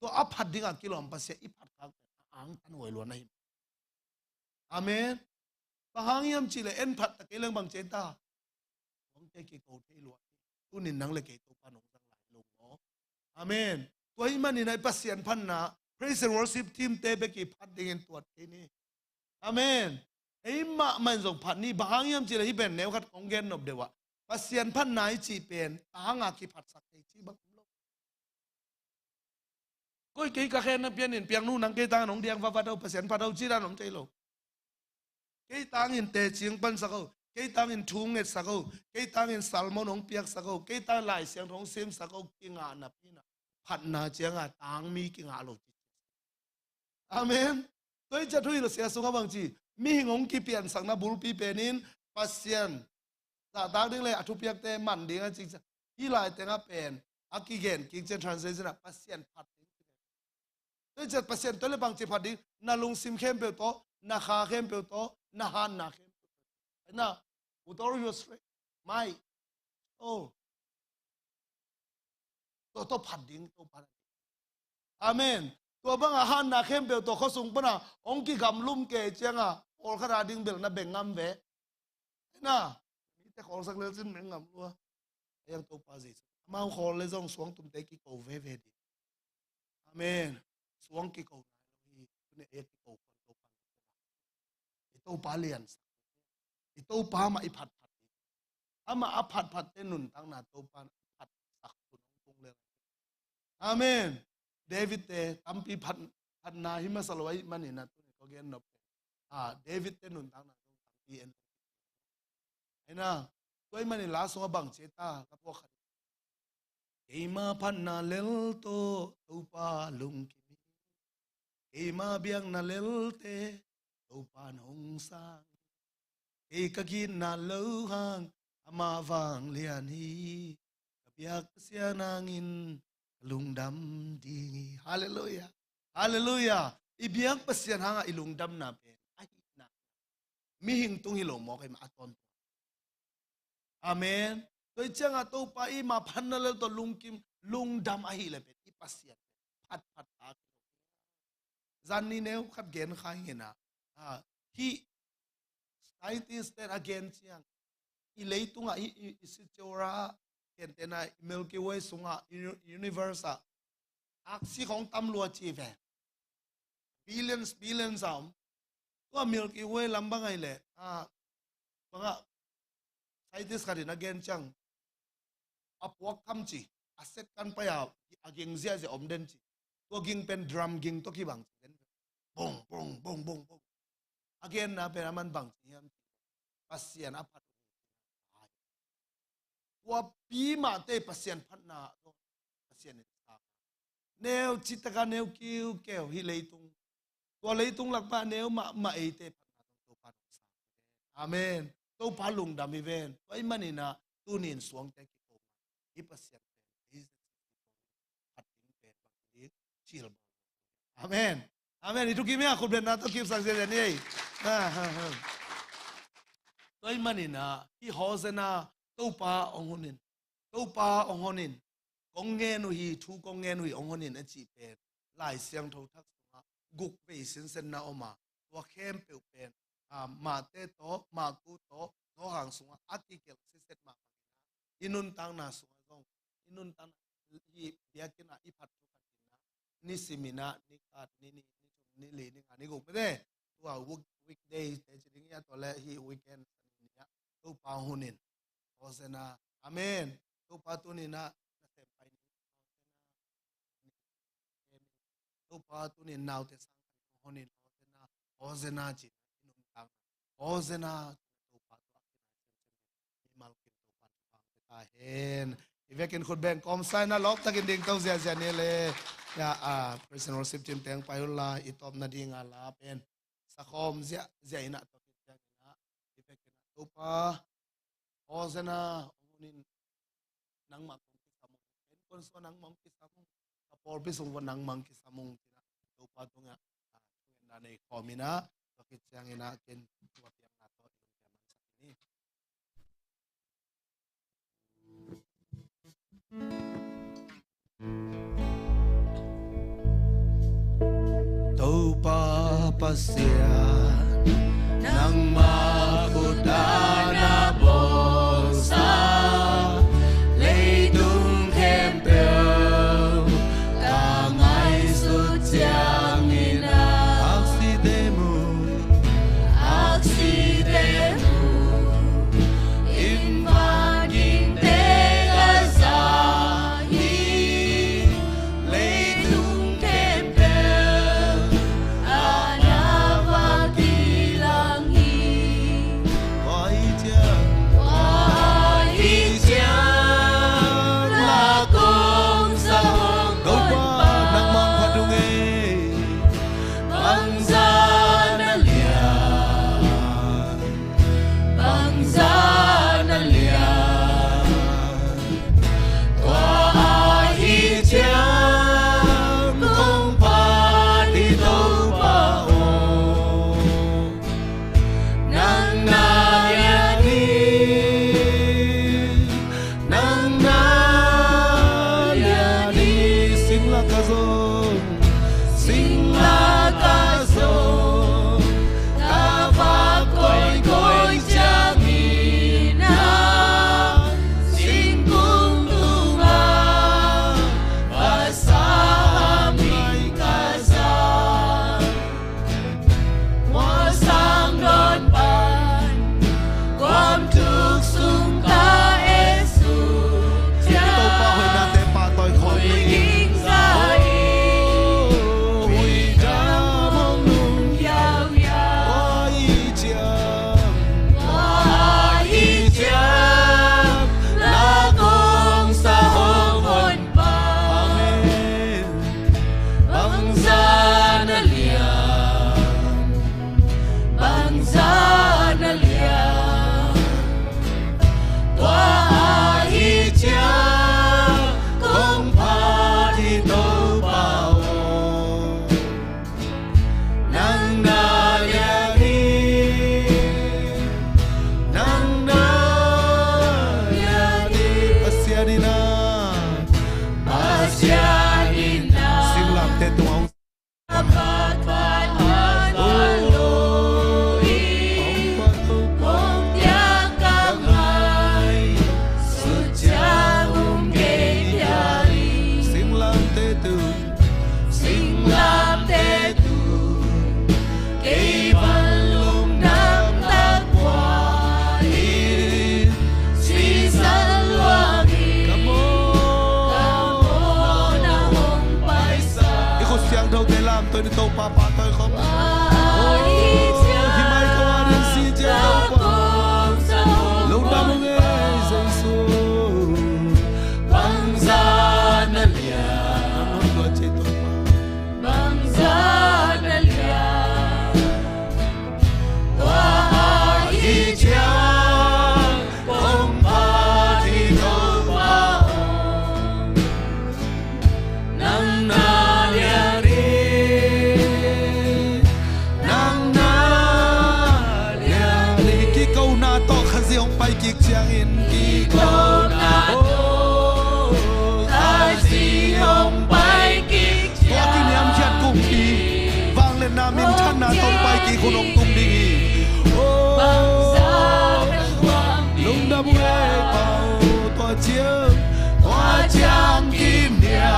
Tua a phat ding a kilawm Pasian i phat khak pen a angtan huai lua na hi. Amen. Bang hang hiam cih leh en phat ta kei leng bang ci ta? Suangte kiko thei lua hi. Tuni in nang le kei Topa in hong zang lai lo maw? Amen. Tua ahih manin a i Pasian phatna, praise and worship team-te bek i phat dingin tuat kei ni. Amen. Ei mahmah in zong phat ni. Bang hang hiam cih leh hih pen neu khat kong gen nop deuh a, Pasian phatna i cih pen tang a kiphatsak thei cih bang om lo. Koi kei ka khenna pianin, Piang nu, nang kei tangin hong diang vatvat o, Pasian phat o, ci dan om thei lo. Kei tangin teci hong pansak o, kei tangin thu hong ngetsak o, kei tangin sermon hong piaksak o, kei tangin Lai Siangtho hong simsak o, kingah napi in a, phatna ciang a tang mi kingah lo ci. Amen. Tua hi ciang thu hi lo, Sia Sung a bang ci, mihing hong kipiansakna bulpi pen in Pasian zahtak ding le a thupiakte man ding a ci ciang, hih lai teng a pen a kigen kik ciang translation ah Pasian phat ding. Tua hi ciang Pasian tua le bang ci phat ding? Na lungsim khempeuh tawh, na kha khempeuh tawh, na hatna khempeuh tawh. Na, with all your strength, might, oh, tua tawh phat ding Topa. Amen. Tua bang a hatna khempeuh tawh khuasung pan a hong kigamlum kei ciang a, pawlkhat a ding bel na beng ngam ve. Na, mite khawlsak lel cin beng ngam lua. A hiang Topa Jesu, amau khawl le zong suangtumte kiko veve ding. Amen. Suang kiko nai lo hi. Tuni a kiko khuan Topa. I Topa liansak, i Topa mah i phatphat hi. Amah a phatphatte nuntakna Topa in a phatsak hun hong tung lel. Amen. David-te tampi phat, phatna hi masa lo ahih manin a tuni ko gen nop. Ah, David-te nuntakna zong tampi en. Ahi na, tua ahih manin la sungah bang ci ta, ka puak khat. Keima phatna lel tawh Topa lungkim hi. Keima biakna lelte Topa in hong sang hi. Kei ka gitna lo hang amah vanglian hi. Ka biak Pasian hangin ka lungdam ding hi. Halleluiah. Halleluiah. I biak Pasian hangah i lungdamna pen ahihna mihing tung hi lo mawk ahih mah a tawntung. Amen. Tua hi ciangah Topa i mah phatna lel tawh lungkim, lungdam ahih leh pen i Pasian pen phatphat ta. Zan ni neu khat gen kha ing in ah, ah, hih scientist ten a gen ciang, i leitungah, i, i, i sichuara, gentehna i Milky Way sungah, i universe ah, aksi khong tam lua ci ve. Billions, billions a om. Tua Milky Way lam bang ahih leh, ah, bangah scientist khat in a gen ciang, a puak kham ci, a set kan pai a, a ging ziahziah om den ci. Tua ging pen drum ging tawh kibang ci den. Bong, bong, bong, bong, bong. A genna pen a man bang ci hiam ci. Pasian a phat uh hi. Tua pi mahte Pasian phatna, Pasian in sa. Neu citaka neu kiukeu hih leitung. Tua leitung lakpa neu mahmah eite phatna tawh Topa nong sa. Amen. Topa lungdam hi ven. Tua ahih manin ah tuni in suangte kiko mah, hih Pasian pen, hih Jesu phat ding pen bang hi ding, cil bang. Amen. Amen. I thukim hi a, khut bengna tawh kipsak ziahziah ni ei. Ah, ah, ah. Tua ahih manin ah hih Hosanna, Topa hong hun in, Topa hong hon in, kong ngen uh hi, thu kong ngen uh hi, hong hon in a cih pen Lai Siangtho thak sungah guk vei sinsenna om a, tua khempeuh pen, ah, Mate tawh, Marku tawh, Johan sungah a kigelh siset mahmah in ah, i nuntakna sungah zong, i nuntakna, i biakinn ah i phat thu khat in ah, ni sim in ah, ni khat, ni nih, ni thum, ni li, ni nga, ni guk mete, tua week, weekday te ci ding hi a, tua le hi weekend, Sani ni ah Topa hong hun in. Hosanna. Amen. Topa tuni in ah nasem pai ni. Topa tuni in naute sang khat hong hun in. Hosanna. Hosanna ci in ah i nuntakna. Hosanna. Topa tua kinai semsem in mimal kim Topa thupha hong pia ta hen. I vekin khut beng kawmsa in ah lawp takin ding to ziahziah ni le. Ya, ah, praise and worship team teng pai un la, i tawpna ding a la pen sakhawm ziahziah in ah tua khit ciangin ah i vekin ah Topa, Hosanna, hong hun in, nangmah kong kisam ung. Ken kong sung nangmah kong kisam ung. Ka pawlpi sung kong nangmah kong kisam ung. Ci in ah Topa tungah, ah, thungetna nei khawm in ah, tua khit ciangin ah ken tua piakna tawh i lungkia mansak ni. Topa Pasian, nangmah khut a na bawlsa leitung khempeuh ka ngaihsut ciangin ah, aksite mu, aksite mu, inn vangikte ka za hi. Leitung khempeuh a na va kilang hi. Tua ahih ciang, tua ahih ciang, la kong sa hong Topa, nangmah phat ung ei. Bangzah na lian, bangzah na lian. Tua ahih ciang kong phat hi Topa aw. Nang na lian hi, nang na lian hi. Singlamteh zong, singlamteh zong ka va koikoi ciangin ah, singkung tungah va sam in ka za. Tua sang dawn pan kuamtuk sung ka et suk ciang, Topa hoihnate pahtawi khawm ding in, huih dam hong nung hiauhiau. Tua ahih ciang, tua ahih ciang la kong sa hong hon pan. Amen. Bangzah na lian, bangzah na lian. Tua ahih ciang kong phat hi Topa aw. Nang na lian hi, nang na lian hi. Pasian in ah, Pasian in ah, singlamteh tungah hong, a phat phat a lo in, hong piak ka ngaihsut ciang um kei phial in. Singlamteh tung, singlamteh tung, kei van lungdam tak pua in, sisan luang in, ka mawhna hong paisa. I khut siangthote lamto ni, Topa pahtawi khawm. Tua ahih ciang, oh, hih mai ka van in si ciang Topa, lungdam ung ei Jesu. Bangzah na lian, nang hong luat ciang Topa. Bangzah na lian. Tua ahih ciang kong phat hi Topa aw. Nang na lian hi, nang na lian hi. Kikona tawh Khazih hong pai kik ciangin, kikona tawh Khazih hong pai kik ciang, tua kiniamkhiat kumpi, vangliatna minthanna tawh hong pai kik hun hong tung ding hi. Oh, lungdam ung ei Pa aw. Tua Tua ciang kimia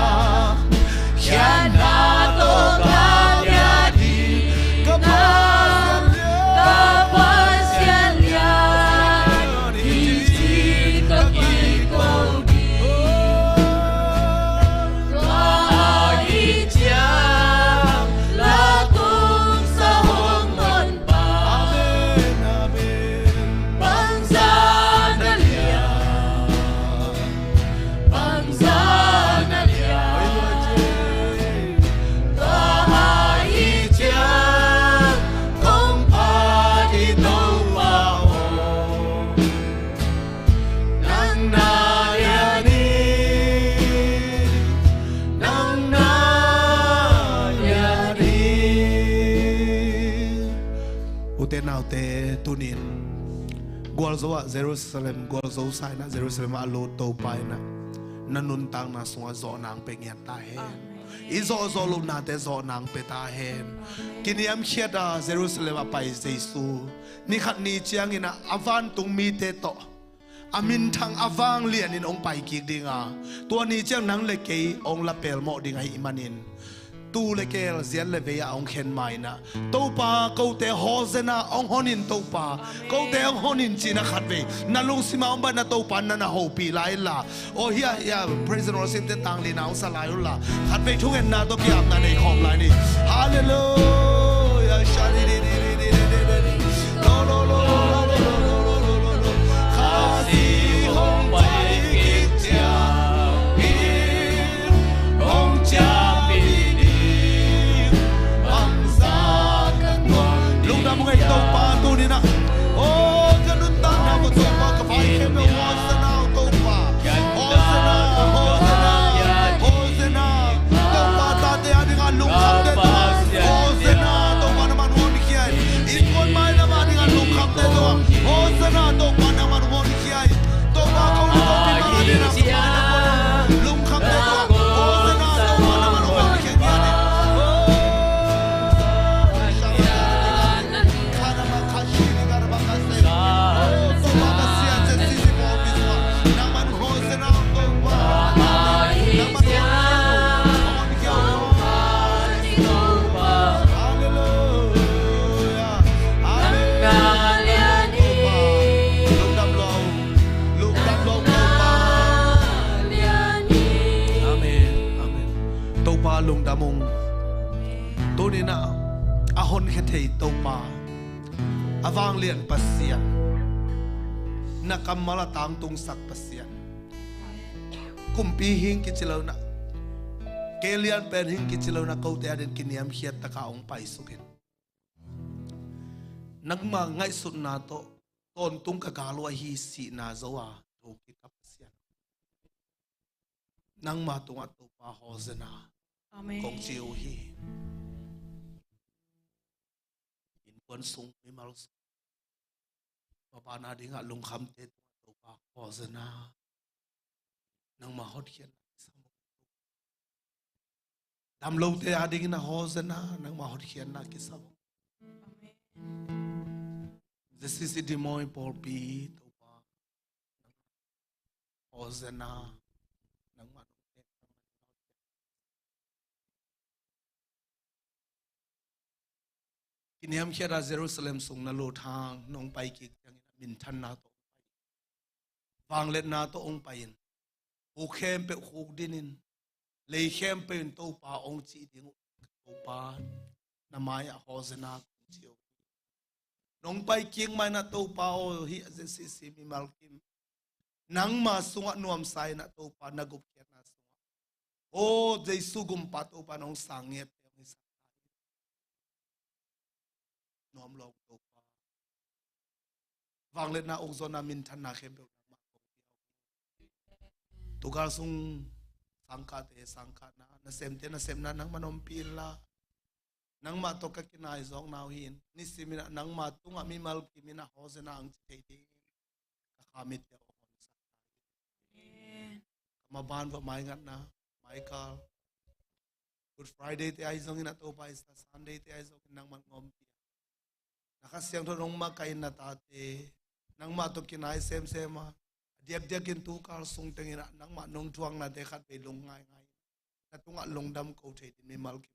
khiatna tawh ka bia ding, ka Pasian lian, ka Pasian lian, i ci ka kiko ding. Tua ahih ciang la tung sa hong mon pa. Amen, amen. Bangzah na lian, bangzah na lian. Tua ahih ciang kong phat hi Topa aw. Nang na lian hi, nang na lian hi. Ute naute, tunin gualzo ah Jerusalem, gualzo sa-in ah Jerusalem ah a lut Topa in ah na nuntakna sungah zawhna hong pia ngiat ta hen. Amen. I zawhzawh lohnate zawhna hong pia ta hen. Amen. Kiniamkhiat a Jerusalem ah pai Jesu, ni khat ni ciangin ah a vantung mite tawh a minthang a vanglianin hong pai kik ding a, tua ni ciang nang le kei hong la pelmawh ding ahih manin, tuu le keel, ziat le vei ah hong khen ma-in ah, Topa, kote Hosanna hong hon in Topa, kote hong hon in ci-in ah khatvei na lungsim ah hong baihna Topa na na hopih lai inla. Aw, hiah, hiah, praise and worship te tang lina hong sa lai unla, khatvei thungetna tawh ki-apna nei khawm lai ni. Halleluiah. Khasi hong pai kik ciangin hong ciahpih ding, bangzah ka nuam ding. Lungdam ung ei Topa, tuni-in ah, aw, ka nuntakna ko Topa, ka vai khempeuh Hosanna, Topa. Hosanna, Hosanna, Hosanna. Topa tate adingin lungkhamte tungah Hosanna, Topa na man hong honkhia in. Innkuan mailam adingin lungkhamte tungah Hosanna, Topa na man hong honkhia in. Topa ko, Topa adingin lungkhamte tungah Hosanna, Topa na man hong honkhia in. Amen, amen. Topa lungdam ung. Tuni-in ah a honkhia thei Topa, a vanglian Pasian, na kammal a tangtungsak Pasian, kumpi hing kici lo-in ah, ke lian pen hing kici lo-in ah, kote adingin kiniamkhiat takin hong paisuk in. Nangma ngaihsutna tawh tawntung ka gal uh ahi sihna zo a thokik ka Pasian, nangma tungah Topa Hosanna, amen, kong ci uh hi. Innkuan sung, mimal sung, maban adingin lungkhamte tungah Topa Hosanna, nangma hotkhiatna kisam ung. Damlote adingin ah Hosanna, nangma hotkhiatna kisam ung. Amen. J C C Dimoi pawlpi Topa, Hosanna, nangma hotkhiatna. Kiniamkhiat a Jerusalem sung na lut hang, nong pai kik ciangin a minthanna tawh hong pai in, vangliatna tawh hong pai in, khuk khempeuh khukdin in, lei khempeuh in Topa hong cih ding uh, Topa na mai-ah Hosanna kong ci uh. Nong pai kik ma-in ah Topa aw, hih a Z C C mimal kim nangma sungah nuamsa in ah Topa na gupkhiatna sungah, aw Jesu gumpa Topa nong sang ngiatte hong hisak ta hi. Nuam lo Topa. Vangliatna, ukzawhna, minthanna khempeuh nangmah kong pia uh hi. Tugal sung sangkahte sangkahna, nasemte nasepna nangmah ompih inla, nangmah tawh ka kinai zawkna uh hi in, nisimin ah nangmah tungah mimal kimin ah Hosanna ang ci thei ding ka kha mitte aw hong honsak ta hi. Amen. Ka maban va maingatna, maikal Good Friday te ahi zongin ah Topa, Easter Sunday te ahi zongin nangman hong ompih a, na Kha Siangtho nong makaih in na tate nangmah tawh kinai semsem a, a Diakdiakin tukal sung tengin ah nangmah nong thuaknate khat vei lungngaingai, na tungah lungdam ko thei dingin mimal kim.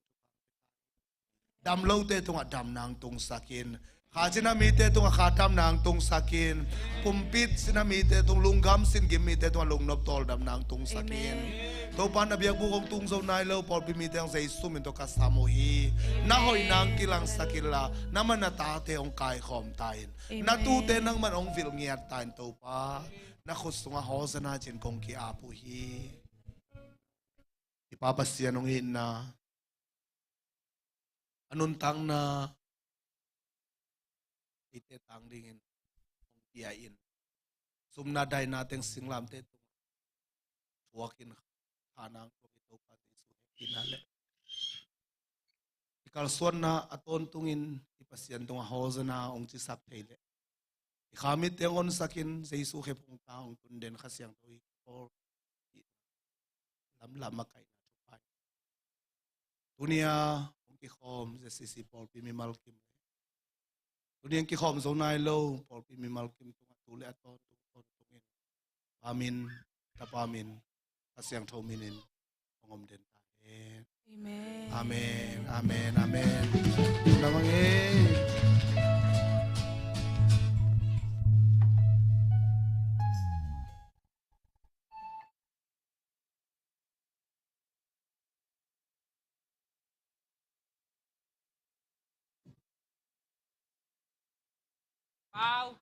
Dam lote tungah damna hong tungsak in. Kha cina mite tungah kha damna hong tungsak in. Pumpi cina mite tung, lunggam sin gim mite tungah lungnop tawldamna hong tungsak in. Amen. Topa, na biakbuk hong tung zo nai lo pawlpi mite hong Jesu min tawh ka sam uh hi. Na hoihna hong kilangsak inla, nangman na tate hong kaikhawm ta in. Amen. Na tute nangman hong vilngiat ta in Topa. Na khut sungah Hosanna ci-in kong ki-ap uh hi. I Pa Pasian, hong itna, a nuntakna eite tang dingin hong pia in. Sumna daina teng singlamteh tungah thuakin kha nang tua i Topa Jesu hehpihna le i kalsuanna a tawntungin i Pasian tungah Hosanna hong cisak thei leh, i kha mitte hong honsakin Jesu khephungta hong tun den Kha Siangtho i pawl lamlam a kaihna thupha. Tuni-a hong kikhawm Z C C pawlpi mimal kim le, tuni hong kikhawm zo nai lo pawlpi mimal kim tungah tu le a tawntung tawntungin Pa min, Tapa min, Kha Siangtho minin hong om den ta hen. Amen. Amen. Amen. Amen. Lungdam hang ei. Wow.